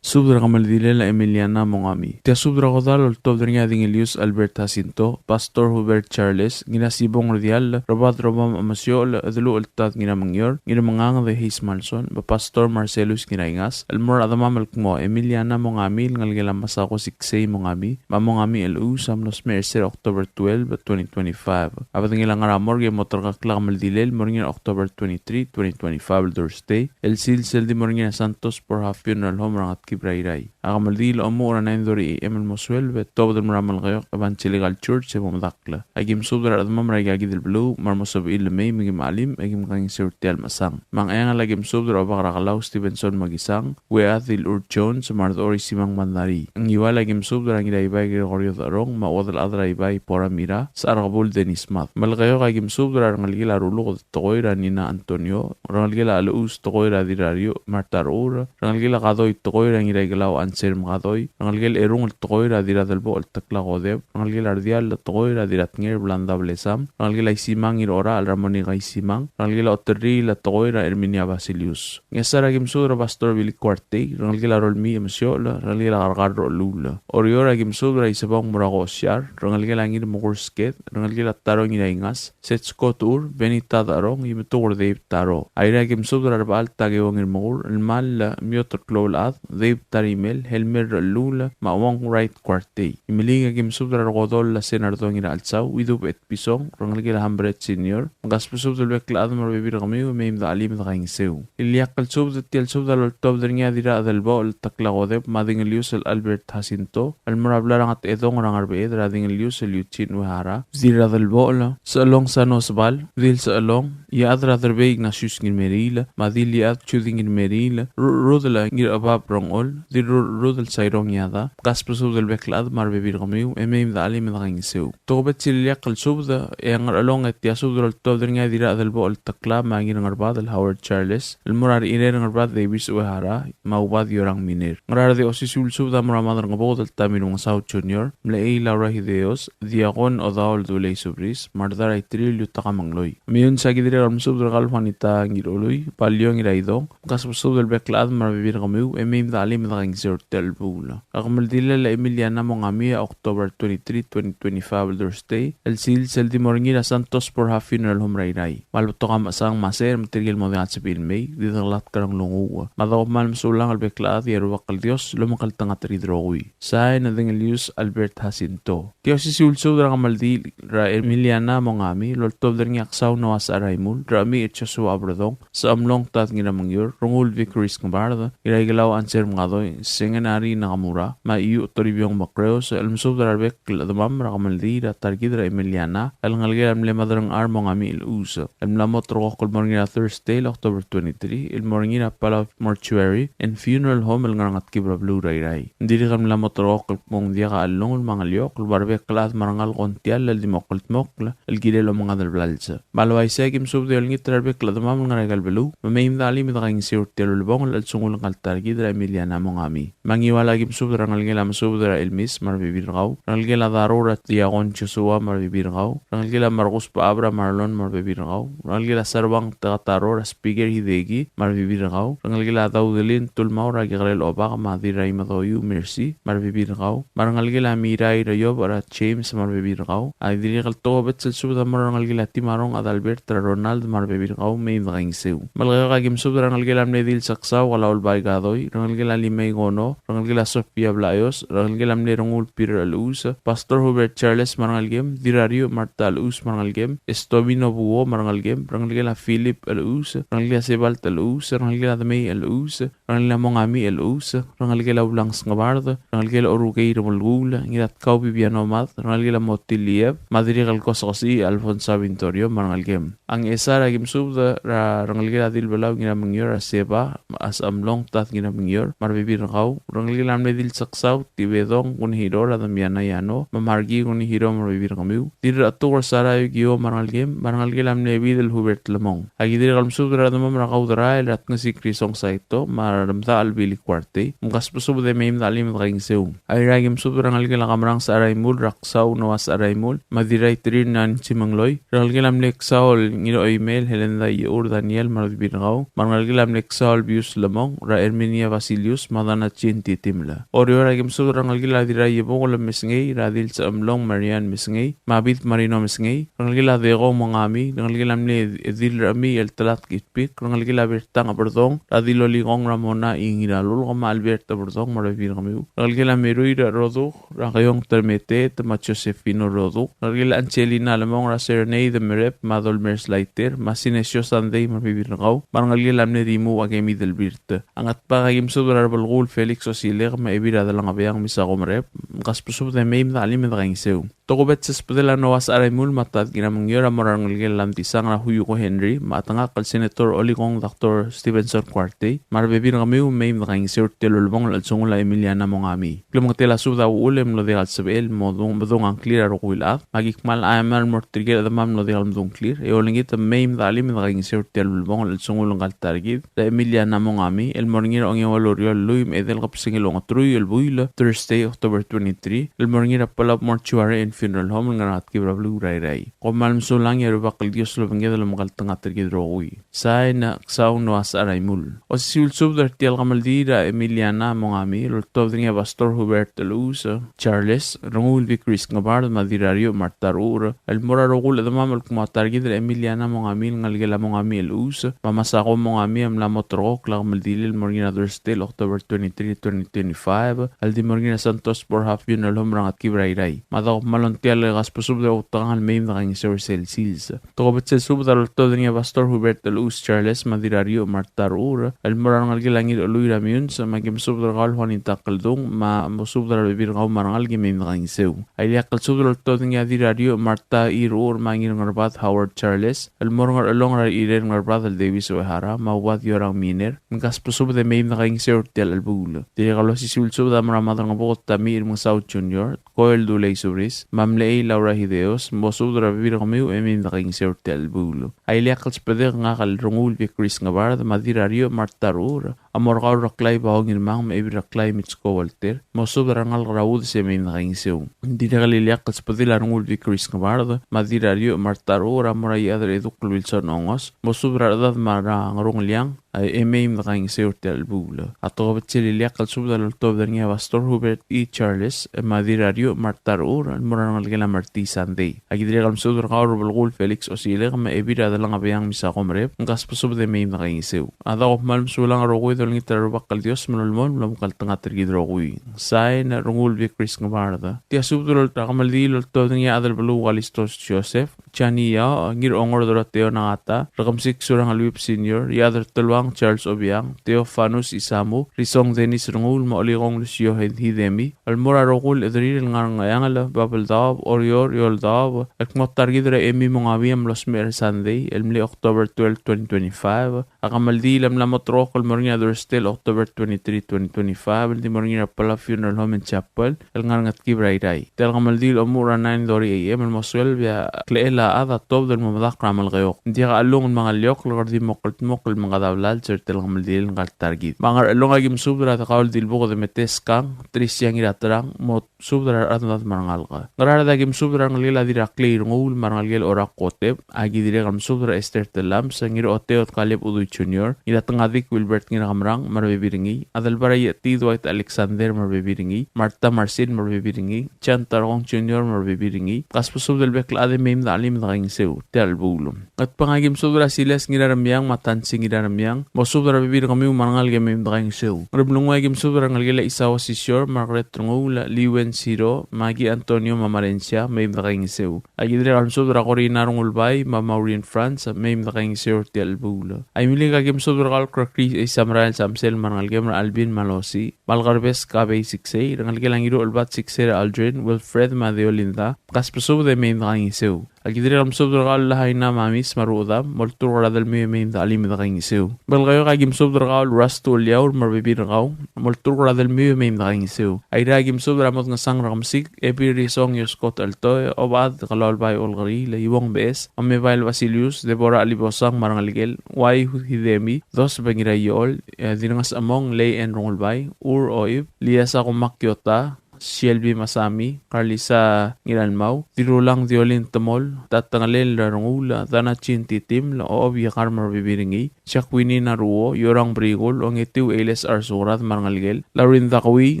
Subed er a kemeldilel a Emiliana Mongami. Tia subed er a kodall a oltobed er ngii a Dingelius Albert Jacinto, Pastor Hubert Charles, Ngirasibong Rdiall, Robert Robam Amesiochel, Edeluchel Tad Ngiramengior, Ngirmenganged Hayes Malson, me a Pastor Marcellus Ngiraingas, el mo er a chedemam el kmo Emiliana Mongami el ngelekel a Masako Siksei Mongami, me a Mongami el Us a mlo smecher er sel October twelve, twenty twenty-five. A bedengel a ngar er a morgue e mo terkakl a kemeldilel el mo er ngii er a October twenty-three, twenty twenty-five el Thursday, el sils el di mo er ngii er a Santos Borja Funeral Home er a Ngat Ngetkib er a Irrai. A kemeldiil a omuchel er a nine thirty A M el mo sueleb e tuobed el mo er a Melekeok Evangelical Church e bo medakl. Aki mesubed er a rechedemam er aika kid el beluu me a re mo sebechir el mei me kim chelim e kim kaingeseu er tia el mechesang. Me a Ngcheangel aki mesubed er a Obak er a Kelau Stevenson Makisang, Uead Dilur Jones, me a Rdechor Isimang Bandarii. Ngiwal aki mesubed er a Ngiraibai Gregorio Decherong, me a Uodelchad er a Ibai Pora Mira, Secharkebul Dennis Mad. Melekeok aki mesubed er a rengelekel a Ruluked tekoi er a Nina Antonio, rengelekel a Chelechuus tekoi er a Dirrariuch Marta Rechur, rengelekel a Kadoi tekoi er a Ngiraikelau Anselm Kadoi, rengelekel a Erungel tekoi er a Dirradelbochel Tekla Kodep, rengelekel a Rdiall tekoi er a Dirratnger Blanda Blesam, rengelekel a Isimang Ngirorachel er a Monica Isimang, rengelekel a Oterriil tekoi er a Erminia Basilius. Ngchesar aki mesubed er a Pastor Billy Kuartei, rengelekel a Rolmii Emesiochel, rengelekel a Karkar Rocheluul. Oreor aki mesubed er a Isebong Murako Osiar, rengelekel a Ngirmekur Sked, rengelekel a Taro Ngiraingas, Setsko Tur, Benita Decherong, Imetuker Dave Taro. Airai aki mesubed er a Rebechall Takeo Ngirmekur, el Mal, Mioter Klou el Chad, Dave Tarimel, Helmer Rechelluul, me a Wong Wright Kuartei. Imeliik aki mesubed er a Rekodol el Senardong Ngirachelsau, Idub Etpison, rengelekel a Hambret Senior, me kasbesubed el bek el chad me a rebebil er kemiu, e mei me de chelim e de kaingeseu. Ileakl el subed, tia el subed a loltobed er ngii a Dirradelbochel Tekla Kodep, me a Dingelius el Albert Jacinto, el mo er a blai er a Ngetedong er a Ngerbeched er a Dingelius el Eugene Uehara, Dirradelbochel, Sechelong Sano Sebal, Dil Sechelong, Iechad er a Derbei Ignatius Ngirmeriil, me a Dil Iechad Judy Ngirmeriil, Ru-, Rudel Ngirchebab Rengchol, Dil Ru-, Rudel Sairong Iada, kasbesubed el bek el chad me a rebebil er kemiu, e mei me de chelim e de kaingeseu. Tokubets el ileakl el subed, e a Ngerchelong e tia subed a loltobed er ngii a Dirradelbochel Tekla me a Ngirngerbad el Howard Charles, el mo er a Rechirei er a Ngerbad Davis Uehara, me a Ubad Yorang Miner. Ngaraard e osisiu el subed a mo er a Maderangebuked el Tamir Mengesau Junior, Mlechei Laura Hideos, Diakon Odaol Dulei Subris, me a Rdar Aitrir el Yutaka Mengloi. Meiuns a ki dirrek el mesubed er kau el Juanita Ngirolui, Palio Ngiraidong, me kasbesubed el bek el chad me a rebebil er kemiu, e mei me de chelim e de kaingeseu er tia el chelebuul. A kemeldilel a Emiliana Mongami a October twenty-three, twenty twenty-five el Thursday, el sils el di mo er ngii er a Santos Borja Funeral Home er a Irrai. Me a le betok a mechesang me a secher me tirke el mo diak el sebechir el mei, di dekelatk er a nglunguuch. Me a dekuk kmal mesulang el bek el chad e a Rubak el Dios lomekngeltengat er kid el rokui. Sain, Dengelius Albert Jacinto. Tia osisiu el subed er a kemeldiil er a Emiliana Mongami, el oltobed er ngii a Ksau Noah Secharaimul, Rechemiich Joshua Oberdong, Sechemlong Tad Ngiramengior, Rengul Vicaris Ngebard, Ngiraikelau Anselm Ngadoi, Sengenari Nakamura, me a Iu Toribiong Bakreos, el mesubed er a rebek el chedemam er a kemeldiil er a ta er kid er a Emiliana, el ngelekel a mle Maderengchar Mongami Chelechuus, el mla mo ulterekokl el mo er ngii er a Thursday el October twenty-three, el mo er ngii er a Palau Mortuary and Funeral Home el ngar er a Ngetkib er a beluu er a Irrai. Ng dirrek el mla mo ulterekokl el kmo ng diak a chellungel me a ngeliokl, el ua rebek el chad me a rengalek a ongtiall el di mo kldmokl el kirel omengad el blals. Me a le uaisei e aki mesubed e olengit er a rebek el chedemam el ngar er aika el beluu, me mei me de chelim e de kaingeseu er tia el ulebongel el chelsengul ngka el ta er kid er a Emiliana Mongami. Me a Ngiwal e aki mesubed er a rengelekel a Mesubed er a Elmis me a rebebil er kau, rengelekel a Darur er a Diakon Joshua me a rebebil er kau, rengelekel a Markus Bechab er a Marlon me a rebebil er kau, rengelekel a Saruang Tekataro er a Speaker Hideki me a rebebil er kau, rengelekel a Daudelin Tulmau er a Kekerel Obak me a Dirraimedoiu Mercy me a rebebil er kau, me a rengelekel a Mirai er a Iob er a James me a rebebil er kau. A dirrek el tokubets el subed a mo er a rengelekel a Timarong Adalbert er a Ronald me a rebebil er kau, mei me de kaingeseu. Melekeok e aki mesubed er a rengelekel a mle Dilseksau Kalaulbai Kadoi, rengelekel a Limei Kono, rengelekel a Sofia Blaios, rengelekel a mle Rengul Peter Chelechuus, Pastor Hubert Charles me a rengelekem, Dirrariuch Marta Chelechuus me a rengelekem, Estomino Buo me a rengelekem, rengelekel a Philip Chelechuus, rengelekel a Sebalt Chelechuus, rengelekel a Demei Chelechuus, rengelekel a Mongami Chelechuus, rengelekel a Ulangs Ngebard, rengelekel a Orukei Remelkuul, Ngiratkau Bibiano Mad, rengelekel a Motilieb, me a dirrek el Kosekesii Alfonsa Vintorio me a rengelekem. A Ngchesar e aki mesubed er a rengelekel a Dilbelau Ngiramengior er a Seba, a Sechemlong Tad Ngiramengior me a rebebil er kau, rengelekel a mle Dilseksau Tibedong Kunihiro er a Damiana Yano me a Marki Kunihiro me a rebebil er kemiu, Dirrachetuker Sara Yukio me a rengelekem, me a rengelekel a mle Bidel Hubert Lemong. Aki dirrek el mesubed er a rechedemam er a Kauderael er a Tngesik Risong Saito me a Remdachel Billy Kuartei, me kasbesubed e mei me de chelim e de kaingeseu. Airai e aki mesubed er a rengelekel a Kamerang Secharaimul er a Ksau Noah Secharaimul me a Dirraiterir Nancy Mengloi, rengelekel a mle Ksau el Ngiroimel Helenda Iechur Daniel me a rebebil er kau, me a rengelekel a mle Ksau el Bius Lemong er a Herminia Basilius me a Dana Chin Titiml. Oreor e aki mesubed er a rengelekel a Dirraiebongel Mesngei er a Dilsechemlong Marian Mesngei me a Bid Marino Mesngei, rengelekel a Deko Mongami, rengelekel a mle Dirrechemiich el Telatk Itpik, rengelekel a Bertang Eberdong er a Dilolikong Ramona Ingiralulk me a Albert Eberdong me a rebebil er kemiu, rengelekel a Merui er a Roduk er a Keong Termeteet me a Josephino Roduk, rengelekel a Angelina Lemong er a Serenade Merep me a Dolmers Light Walter, me a Sinesio Sandei me a rebebil er kau, me a rengelekel a mle Rimuu Akemi Delbirt. A Ngatpang a ki mesubed er a Rebelkuul Felix Osilek me a Ebil er a Delengebiang Misako Merep, mkasbesubed e mei me de chelim e de kaingeseu. Tokubets el sbedel a Noah Secharaimul me a Tad Ngiramengior a mo er a rengelekel a Lamtisang er a Huyuko Henry, me a chetengakl el Senator Olikong Doctor Stevenson Kuartei, me a rebebil er kemiu, mei me de kaingeseu er tia el ulebongel el chelsengul a Emiliana Mongami. Klemengetel a subed a uchul e mlo diak el sebechel el mo dung, medung a ngklir a rokui el chad, me a ki kmal chemar el mo er tirke el chedemam el mlo diak el medung a ngklir, e olengit me mei me de chelim e de kaingeseu er tia el ulebongel el chelsengul ngka el ta er kid, er a Emiliana Mongami, el mo er ngii er a ongeua el ureor el lluich me a edei el kebesengil a ongeteruich el buil, Thursday, October twenty-three, el mo er ngii er a Palau Mortuary and Funeral Home el ngar er a Ngetkib er a beluu er a Irrai. Kom kmal mesulang e a Rubak el Dios a lobengked el omekngeltengat er kid el rokui. Sain, Ksau Noah Secharaimul. Osisiu el subed er tia el kemeldiil er a Emiliana Mongami el oltobed er ngii a Pastor Hubert Luus Charles, Renguul Vicaris Ngebard, me a Dirrariuch Martha Ruur, el mo er a rokui el chedemam el kmo a ta er kid er a Emiliana Mongami el ngelekel a Mongami Luus, me a Masako Mongami a mla mo terrekokl a kemeldiil el mo er ngii er a Thursday el October twenty-three, twenty twenty-five, el di mo er ngii er a Santos Borja Funeral Home er a Ngetkib er a Irrai. Me a dako kmal ongtial kasbesubed e outekangel el mei me de kaingeseu er sel sils. Tokubets el subed a loltobed er ngii a Pastor Hubert Luus Charles me a Dirrariuch Martha Ruur, el mo er a rengelekel a Ngirchelui er a Meyuns, me a ki mesubed er kau el Juanita Keldung, me mosubed er a rebebil er kau me a rengalek e mei me de kaingeseu. A ileakl el subed a loltobed er ngii a Dirrariuch Martha Ruur me a Ngirngerbad Howard Charles, el mo er a Ngerchelong er a Irei er a Ngerbad el Davis Uehara, me a Ubad Yorang Miner, mkasbesubed e mei me de kaingeseu er tia el chelebuul. Dirrek el osisiu el subed a mo er a Madrengebuked Tamiich Remengesau Junior, Koel Dulei Subris, me a Mlechei Laura Hideos, mosubed er a rebebil er kemiu e mei me de kaingeseu er tia el chelebuul. A ileakl el sbedek ngak el Renguul Vicaris Ngebard, me a Dirrariuch Martha Ruur, a mo er kau el Reklai Bao Ngirmang me a Ebil Reklai Mitsko Walter, mosubed er a rengalek er a Udes e mei me de kaingeseu. Dirrek el ileakl el sbedel a Renguul Vicaris Ngebard, me a Dirrariuch Martha Ruur, a mo er a Iechad er a Eduk el Wilson Ongos, mosubed er a rechedad me a Ngerungeliang, e mei me de kaingeseu er tia el chelebuul. A tokubets el ileakl el subed a loltobed er ngii a Pastor Hubert E. Charles, me a Dirrariuch Martha Ruur, el mo er a rengelekel a Marti Sandei. A ki dirrek el mesubed er kau el Rebelkuul Felix Osilek me a Ebil er a Delengebiang Misako Merep, mkasbesubed e mei me de kaingeseu. A dako kmal mesulang el rokui e dolengit er a Rubak el Dios me lolemolem el omekngeltengat er kid el rokui. Sain, Renguul Vicaris Ngebard. Tia subed er a kemeldiil el oltobed er ngii a Adelbeluu Kalistos Joseph, Jani Yao, Ngirongor Doroteo Nagata, Rekemesik Surangel Whipps Senior, Iechad er a Teluang Charles Obiang, Theofanus Isamu, Risong Dennis Renguul, me a Olikong Lucio Hidemi, el mo er a rokui el chederir el ngar er a Ngcheangel, Babeldaob, Oreor, Eouldaob, el kmo a ta er kid er a Emi Mongami a mlo smecher er a Sandei, el mle October twelve, twenty twenty-five, A kemeldiil a mla mo terrekokl el mo er ngii a Thursday el October twenty-three, twenty twenty-five, el di mo er ngii er a Palau Funeral Home and Chapel el ngar er a Ngetkib er a Irrai. Tia el kemeldiil a omuchel er a nine thirty A M el mo sueleb e a klechel a chad a tuobed el mo medakl er a Melekeok. Ng diak a chelung me a ngeliokl el kede di mo kldmokl el mengkad a blals er tia el kemeldiil ngka el ta er kid. Me a Ngerchelong a ki mesubed er a Dekaul Dilbuked Meteskang, Trisia Ngiraterang, mo subed er a rechedad me a rengalek. Ngaraard a ki mesubed er a rengelekel a Dirraklei Renguul me a rengelekel Orak Kotep, a ki dirrek el mesubed er a Esther Tellames, Ngiraoteot Kaleb Udui Junior, Ngiratengadik Wilbert Ngirakemerang me a rebebil er ngii, Adelbai er a Iechetii Dwight Alexander me a rebebil er ngii, Martha Marcel me a rebebil er ngii, John Tarkong Junior me a rebebil er ngii, kasbesubed el bek el chad e mei me de chelim e de kaingeseu er tia el chelebuul. Ngatpang a ki mesubed er a Silas Ngiraremiang me a Tansi Ngiraremiang, mosubed er a rebebil er kemiu me a rengalek e mei me de kaingeseu. Ngeremlengui a ki mesubed er a rengelekel a Isao Sisior, Margaret Renguul, Liwen Siro, Maggie Antonio me a Marensia, mei me de kaingeseu. A ki dirrek el mesubed er a Corina Rengulbai me a Maureen France, mei me de kaingeseu er tia el chelebuul. Aimeliik a ki mesubed er kau el Krekri Isamrael Samsel me a rengelekem er a Alvin me a Losi, me a Lekerbes Kabei Siksei, rengelekel a Ngiruchelbad Siksei er a Aldrin, Wilfred me a Deolinda, kasbesubed e mei me de kaingeseu. A ki dirrek el mesubed er kau el Lahaina Mamis me a Ruchedam, molturk er a delmiu e mei me de chelim e de kaingeseu. Belkaiok a ki mesubed er kau el Rastu Eliaur me a rebebil er kau, molturk er a delmiu e mei me de kaingeseu. Airai a ki mesubed er a Modngesang er a Kemesik, Ebil Risong Ioskot Eltoe, Obad Kelaulbai Olkeriil, Iuong Beches, Omebael Basilius, Deborah Alibosang me a rengelekel, Uai Hidemi, Dos Bengirai Iool, e, Dirngesechemong Lei En Rengulbai, Ur Oib, Liasa Komak Kiota, Shelby Masami, Carlisa Ngiralmau, Dirulang Diolin Temol, Tatengelel Renguul, Dana Chin Titiml, Obiekar me a rebebil er ngii, Jacqueline Naruo, Yorang Brikul, Ongetiu Eiles Arsukrad me a rengelekel, Laurin Dakui,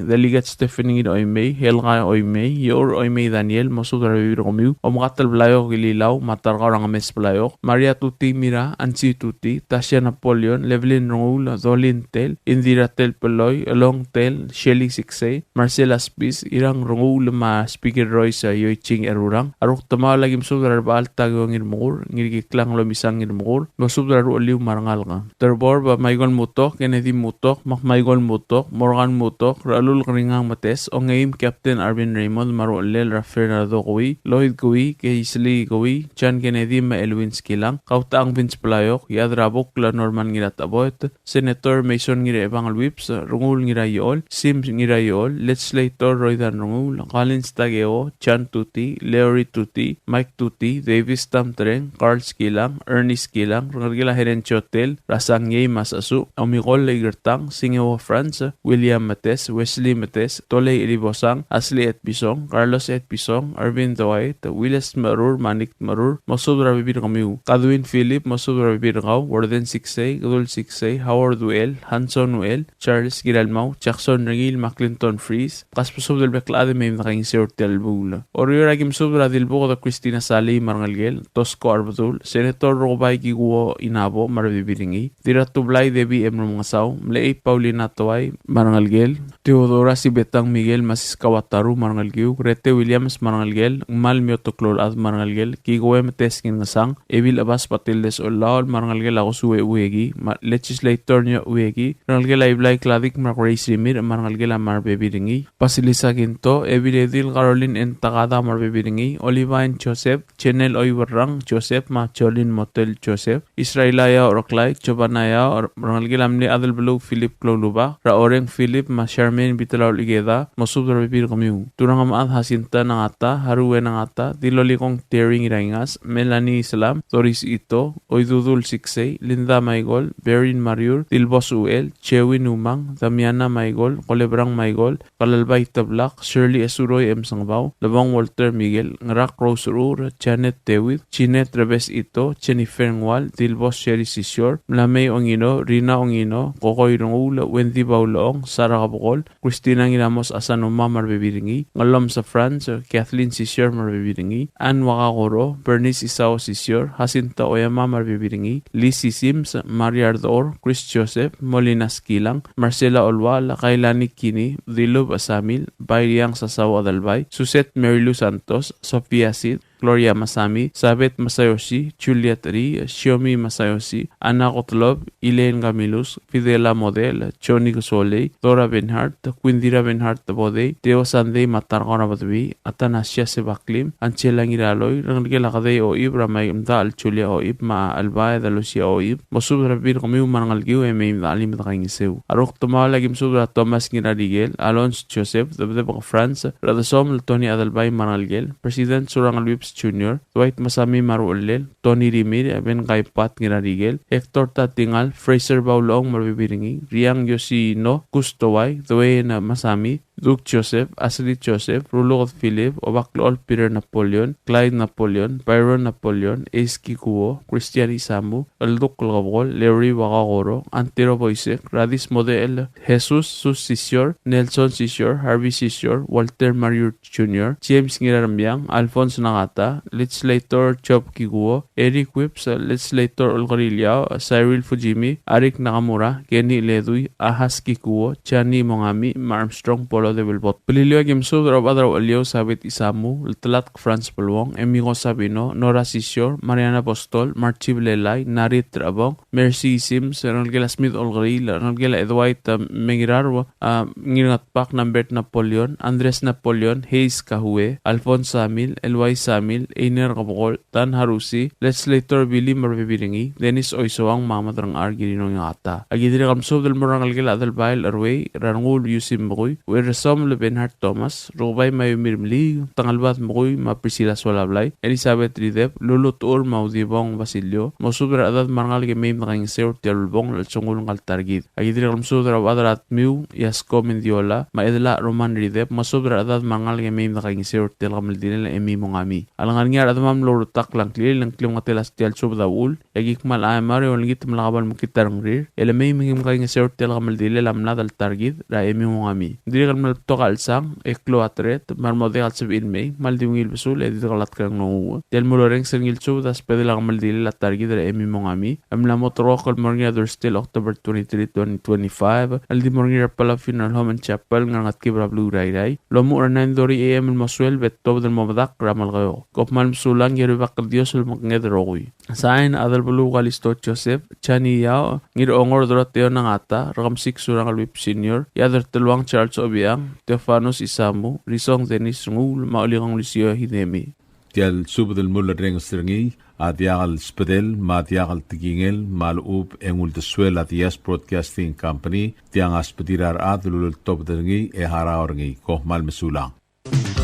Delegate Stephanie Ngir Oimei, Helga Oimei, Yor Oimei Daniel, mosubed er a rebebil er kemiu, Omkatel Blaiok Ililau, me a Tarkau er a Ngemes Blaiok, Maria Tuti Mira, Ansi Tuti, Tasia Napoleon, Levelin Renguul, Dolin Tel, Indira Tel Peloi, Elong Tel, Shelly Siksei, Marcela Spi, Irang Renguul me a Speaker Royce Yoiching Erurang. A rukdemaol a ki mesubed er a Rebechall Takeo Ngirmekur, Ngirkiklang Lomisang Ngirmekur, mosubed er a rucheliu me a rengalek. Terbor, Michael Mutok, Kennedy Mutok, Mac Michael Mutok, Morgan Mutok, Ralul Keringang Metes, Ongeim Captain Arvin Raymond, me a ruchellel er a Fernando Kui, Lloyd Kui, Keisley Kui, John Kennedy, me a Elwin Skilang, Kautang Vince Playok, Iad er a Buk el Norman Ngirataboet, Senator Mason Ngirchebangel Whipps, Renguul Ngiraiol, Sims Ngiraiol, Legislator Roydan Renguul, Collins Takeo, John Tuti, Leory Tuti, Mike Tuti, Davis Tamtreng, Carl Skilang, Ernest Skilang, rengelekel a Helen Chotel, Rasang Yei Masasu, Omigol Igertang, Singeo Franz, William Metes, Wesley Metes, Tolei Elibosang, Asli Etpison, Carlos Etpison, Ervin Dwight, Willis Merur, Manik Merur, mosubed er a rebebil er kemiu. Kadwin Philip, mosubed er a rebebil er kau, Warden Siksei, Kedul Siksei, Howard Uel, Hanson Uel, Charles Giralmau, Jackson Rengiil, me a Clinton Fries, kasbesubed el bek el chad e mei me dekaingeseu er tia el buil. Oreor a ki mesubed er a Dilbuked Christina Salii me a rengelekel, Tosko Arbedul, Senator Rukebai Kikuo Inabo me a rebebil er ngii, Dirratublai Debbie M. Remengesau, Mlechei Paulina Toai me a rengelekel, Theodora Sibetang Miguel me a Siska Wataru me a rengelekiu, Grete Williams me a rengelekel, Ngmal Miotoklou el chad me a rengelekel, Kikoe Metes Ngirngesang, Ebil Chebas Batildes Ollaol me a rengelekel a Kosue Ueki, me a Legislator Nio Ueki, rengelekel a Iblai Kladik me a Grace Rimirch me a rengelekel a me a rebebil er ngii, Basilisa Kinto, Ebil Edil Caroline N. Takada me a rebebil er ngii, Olivine Joseph, Chenel Oiberrang Joseph me a Jolin Motel Joseph, Israela Yao Reklai, Jovana Yao, rengelekel a mle Adelbeluu Philip Kloulubak, er a Oreng Philip me a Charmaine Bitelaol Ikeda, mosubed er a rebebil er kemiu. Turang me a Jacinta Nangata, Harue Nangata, Dilolikong Terry Ngiraingas, Melanie Islam, Doris Ito, Oidudul Siksei, Linda Maigol, Berin Mariur, Dilbos Uel, Chewin Umang, Damiana Maigol, Kolebrang Maigol, Kalalbai Teblak, Shirley Esuroi M. Sengebau, Lebong Walter Miguel, Ngerak Rose Rur, Janet David, Jeanette Rebes Ito, Jennifer Ngual, Dilbos Sherry Sisior, Mlamei Ongino, Rina Ongino, Kokoi Renguul, Wendy Baulong, Sara Kebekol, Christina Ngiramos Asanuma me a rebebil er ngii, Ngelomsa Franz, Kathleen Sisior me a rebebil er ngii, Anne Wakakoro, Bernice Isao Sisior, Jacinta Oyama me a rebebil er ngii, Lizzie Sims, Maria Ardor, Chris Joseph, Molina Skilang, Marcela Olual, Kailani Kini, Dilub Asamil, Bairiang Sasao Adelbai, Suzette Mary Lou Santos, Sofia Sid, Gloria Masami, Sabeth Masayoshi, Juliet Ri, Shiomi Masayoshi, Anna Gottlob, Elaine Camilus, Fidela Model, Johnny Kesolei, Dora Benhart, Quindira Benhart Bodei, Theo Sandei me a Tarkora Badwi, Athanasia Sebaklim, Angela Ngiraloi, rengelekel a Kedei Oib, er a Mike Mdachel, Julia Oib, me a Albaed Lucia Oib, mosubed er a rebebil er kemiu me a rengelekiu e mei me dechelim e dekaingeseu. A rukdemaol a ki mesubed er a Thomas Ngirarikel, Alonz Joseph, Debedebek Franz, Radesomel Tony Adelbai me a rengelekel, President Surangel Whipps Junior, Dwight Masami me a ruchellel, Tony Rimirch, Ben Kaipat Ngirarikel, Hector Tatingal, Fraser Baulong me a rebebil er ngii, Riang Yoshino, Gus Towai, Dwayne Masami, Duke Joseph, Ashley Joseph, Ruluked Philip, Obaklechol Peter Napoleon, Clyde Napoleon, Byron Napoleon, Ace Kikuo, Christian Isamu, Elduk Lekebekol, Larry Wakakoro, Antero Boisek, Radis Model, Jesus Sus Sisior, Nelson Sisior, Harvey Sisior, Walter Mariur Junior, James Ngirarembiang, Alphonse Nagata, Legislator Job Kikuo, Eric Whipps, Legislator Olkeriil Yao, Cyril Fujimi, Arik Nakamura, Kenny Ledui, Ahas Kikuo, Jani Mongami, me a Armstrong Polo Debelbot. Beliliou a ki mesubed er a Obak er a Ucheliou Sabeth Isamu, Ltelatk Franz Beluong, Emigo Sabino, Nora Sisior, Mariana Apostol, Marchi Belelai, Narit Rabong, Mercy Sims, rengelekel a Smith Olkeriil, rengelekel a Edwait, a, Mengirarua, a, Ngirngatpak Nambert Napoleon, Andres Napoleon, Hayes Kahue, Alphonse Samil, Elwai Samil, Einer Kebekol, Dan Harusi, Legislator Billy me a rebebil er ngii, Dennis Oisoang me a Madrang Argirino Ngata. A ki dirrek el mesubed el mo er a rengelekel a Adelbai el Erwei, er a Renguul Yusim Bekui, Uerresom el Benhard Thomas, Rukebai me a Yumir Meliik, Tangelbad Bekui me a Priscilla Sualablai, Elizabeth Rideb, Lulu Tuur me a Udibong Basilio, mosubed er a rechedad me a rengalek e mei me dekaingeseu er tia el ulebongel el chengul ngka el ta er kid. A ki dirrek el mesubed er a Obak er a Tmiu, Yasko Mendiola, me a Edela Roman Rideb, mosubed er a rechedad me a rengalek e mei me dekaingeseu er tia el kemeldilel e mei mongami. A lengar er ngii a rechedemam el ouretakl a ngklir, e ng klemengetel a tia el subed a uchul, e ki kmal chemar e olengit me lak bo lemekngit a rengrir, e le mei me ki mkaingeseu er tia el kemeldilel a mlad el ta er kid, er a e mei mongami. Ng dirrek el Betok a chelsang, e klou a tereter, me a re mo diak el sebechir el mei, me a le di ungil besul, e di dekelatk er a nglunguuch. Tia el mulerrenges er ngii el subed a sbedel a kemeldilel a ta er kid er a Emi Mongami, e mla mo ulterekokl el mo er ngii er a Thursday el October twenty-three, twenty twenty-five, el di mo er ngii er a Palau Funeral Home and Chapel, el ngar er a Ngetkib er a beluu er a Irrai. Lomech er a nine thirty A M el mo sueleb, e tobed el mo medakl er a Melekeok. Kom kmal mesulang, e a Rubak el Dios a lomeknged el rokui. Sain, Adelbeluu Kalisto Joseph, Chani Yao, Ngirongor Doroteo Nangata, Rekemesik Surangel Whipps Senior, Iechad er a Teluang Charles Obichang, Theofanus Isamu, Risong Dennis Renguul, me a Olikong Lucio Hidemi. Tia el subed el mulerrenges er ngii a diak el sbedel me a diak el tekingel me a lechub e ng uldesuel a Diaz Broadcasting Company, tiang a sbedir a rechad el uleltobed er ngii e harau er ngii. Kom kmal mesulang.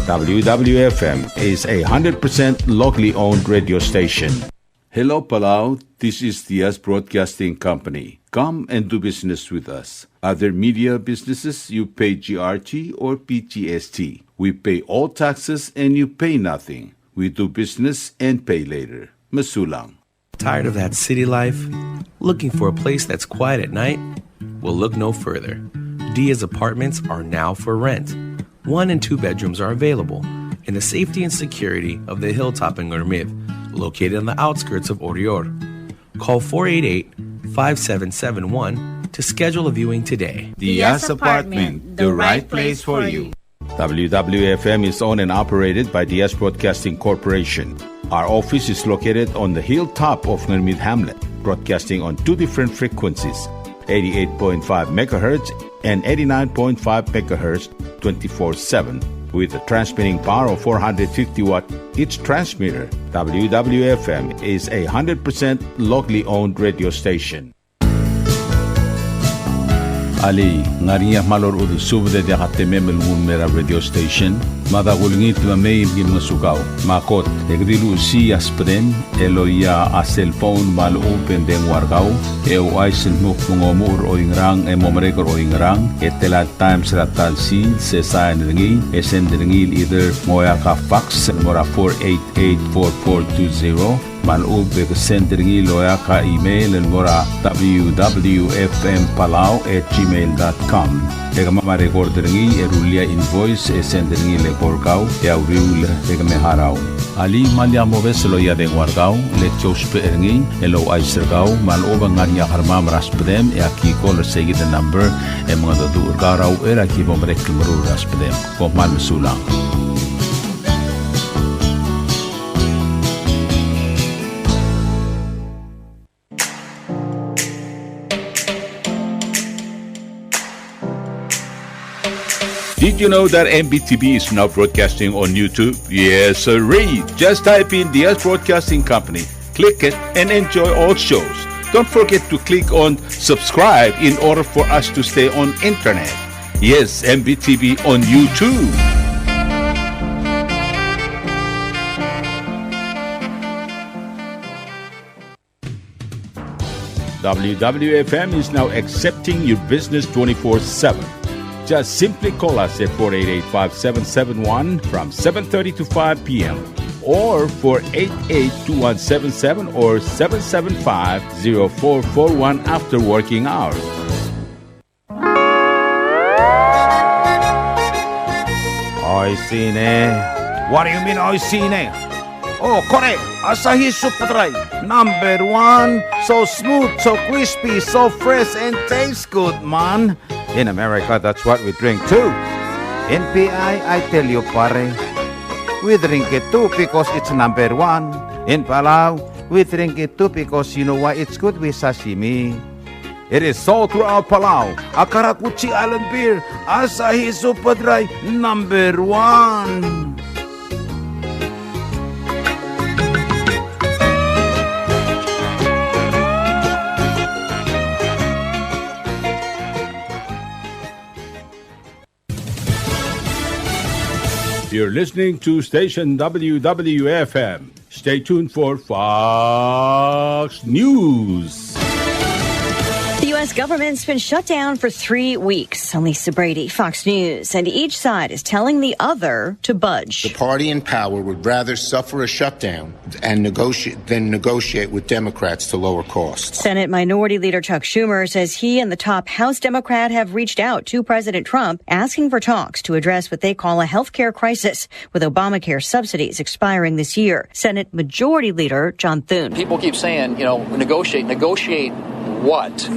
W W F M is a hundred percent locally owned radio station. Hello, Palau. This is Diaz Broadcasting Company. Come and do business with us. Other media businesses, you pay G R T or P G S T. We pay all taxes and you pay nothing. We do business and pay later. Mesulang. Tired of that city life? Looking for a place that's quiet at night? Well, look no further. Diaz Apartments are now for rent. One and two bedrooms are available in the safety and security of the hilltop in Ngermid, located on the outskirts of Oreor. Call four eight eight, five seven seven one to schedule a viewing today. Diaz Apartment, the right place for you. W W F M is owned and operated by Diaz Broadcasting Corporation. Our office is located on the hilltop of Ngermid Hamlet, broadcasting on two different frequencies, eighty-eight point five megahertz and eighty-nine point five megahertz, twenty-four seven, with a transmitting power of four hundred fifty watt each transmitter. W W F M is a hundred percent locally owned radio station. Alii, ng ngar er ngii a kmal orechudel subed e diak a temem el nguu el mei er a radio station? Mada kulengit me mei me ki ngosukau. Me a kot, e ke di luchesii a sbedem el oia a cell phone me a lechub e ng dengua er kau, e ouchais el dmu kmo ng omuchel er oingerang e mo merek er oingerang, e tela el times er a ta el sils, e sain er ngii, e send er ngii el either ng oeak a fax el mo er a four eight eight four four two zero, me a lechub e ke send er ngii el oeak a email el mo er a W W F M Palau at gmail dot com. E kemam a record er ngii e rullii a invoice e send er ngii el eko er kau e a uriul e ke me harau. Alii, me lak mobes el oia dengua er kau, le ki ousbech er ngii el ouchais er kau me a lechub e ng ngar er ngii a kermam er a sbedem e aki call er seikid el number e mengedecheduch er kau er a uchei er a ki bo merek el meruul er a sbedem. Kom kmal mesulang. Did you know that M B T V is now broadcasting on YouTube? Yes, sirree. Just type in Diaz Broadcasting Company, click it, and enjoy all shows. Don't forget to click on subscribe in order for us to stay on internet. Yes, M B T V on YouTube. W W F M is now accepting your business twenty-four seven. Just simply call us at four eight eight, five seven seven one from seven thirty to five P M, or four eight eight, two one seven seven or seven seven five, zero four four one after working hours. Oishii ne. What do you mean, oishii ne? Oh, kore, Asahi Super Dry, number one. So smooth, so crispy, so fresh, and tastes good, man. In America, that's what we drink too. In P I, I tell you, pare, we drink it too because it's number one. In Palau, we drink it too because you know why? It's good with sashimi. It is sold throughout Palau. A karakuchi island beer, Asahi Super Dry, number one. You're listening to station W W F M. Stay tuned for Fox News. U S government's been shut down for three weeks. I'm Lisa Brady, Fox News, and each side is telling the other to budge. The party in power would rather suffer a shutdown and negotiate, than negotiate with Democrats to lower costs. Senate Minority Leader Chuck Schumer says he and the top House Democrat have reached out to President Trump, asking for talks to address what they call a health care crisis, with Obamacare subsidies expiring this year. Senate Majority Leader John Thune. People keep saying, you know, negotiate. Negotiate what?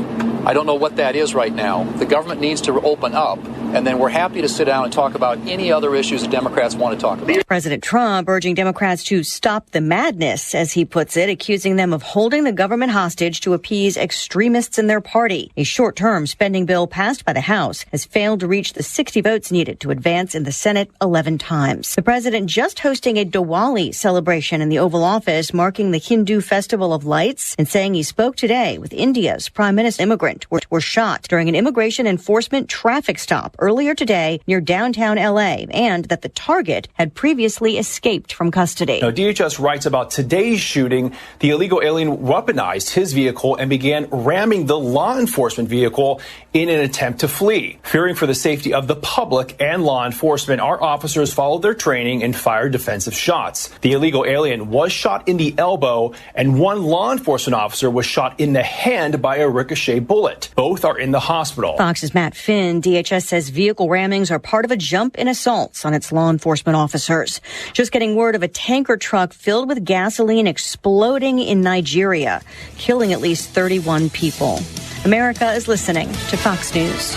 I don't know what that is right now. The government needs to open up, and then we're happy to sit down and talk about any other issues that Democrats want to talk about. President Trump urging Democrats to stop the madness, as he puts it, accusing them of holding the government hostage to appease extremists in their party. A short-term spending bill passed by the House has failed to reach the sixty votes needed to advance in the Senate eleven times. The president just hosting a Diwali celebration in the Oval Office, marking the Hindu Festival of Lights, and saying he spoke today with India's Prime Minister. Immigrant were, were shot during an immigration enforcement traffic stop earlier today near downtown L A, and that the target had previously escaped from custody. Now, D H S writes about today's shooting. The illegal alien weaponized his vehicle and began ramming the law enforcement vehicle in an attempt to flee. Fearing for the safety of the public and law enforcement, our officers followed their training and fired defensive shots. The illegal alien was shot in the elbow, and one law enforcement officer was shot in the hand by a ricochet bullet. Both are in the hospital. Fox's Matt Finn. D H S says vehicle rammings are part of a jump in assaults on its law enforcement officers. Just getting word of a tanker truck filled with gasoline exploding in Nigeria, killing at least thirty-one people. America is listening to Fox News.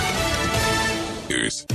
News.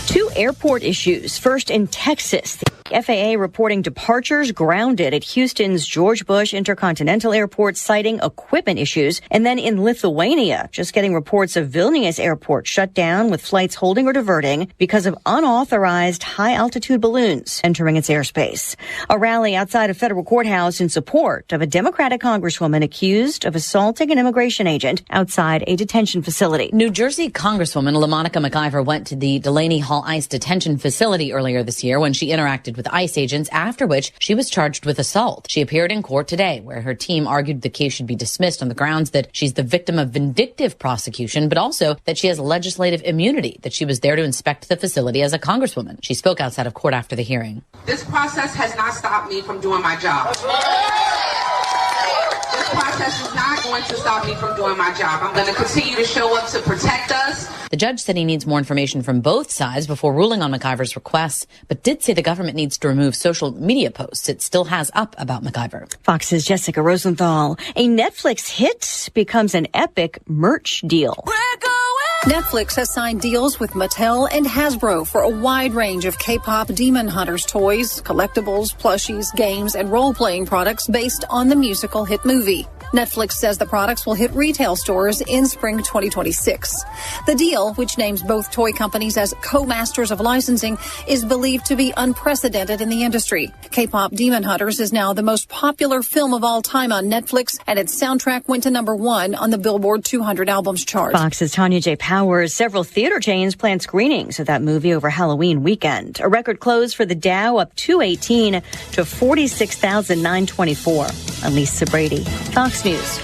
Two airport issues. First in Texas, the F A A reporting departures grounded at Houston's George Bush Intercontinental Airport, citing equipment issues. And then in Lithuania, just getting reports of Vilnius Airport shut down, with flights holding or diverting because of unauthorized high-altitude balloons entering its airspace. A rally outside a federal courthouse in support of a Democratic congresswoman accused of assaulting an immigration agent outside a detention facility. New Jersey Congresswoman LaMonica McIver went to the Delaney Hall ICE detention facility earlier this year when she interacted with ICE agents, after which she was charged with assault. She appeared in court today, where her team argued the case should be dismissed on the grounds that she's the victim of vindictive prosecution, but also that she has legislative immunity, that she was there to inspect the facility as a congresswoman. She spoke outside of court after the hearing. This process has not stopped me from doing my job. This process is not going to stop me from doing my job. I'm going to continue to show up to protect us. The judge said he needs more information from both sides before ruling on McIver's requests, but did say the government needs to remove social media posts it still has up about McIver. Fox's Jessica Rosenthal. A Netflix hit becomes an Epic merch deal. Netflix has signed deals with Mattel and Hasbro for a wide range of K-pop Demon Hunters toys, collectibles, plushies, games, and role-playing products based on the musical hit movie. Netflix says the products will hit retail stores in spring twenty twenty-six. The deal, which names both toy companies as co-masters of licensing, is believed to be unprecedented in the industry. K-pop Demon Hunters is now the most popular film of all time on Netflix, and its soundtrack went to number one on the Billboard two hundred albums chart. Fox's Tanya J. Powers. Several theater chains plan screenings of that movie over Halloween weekend. A record close for the Dow, up two eighteen to forty-six thousand nine twenty-four. I'm Lisa Brady, Fox News.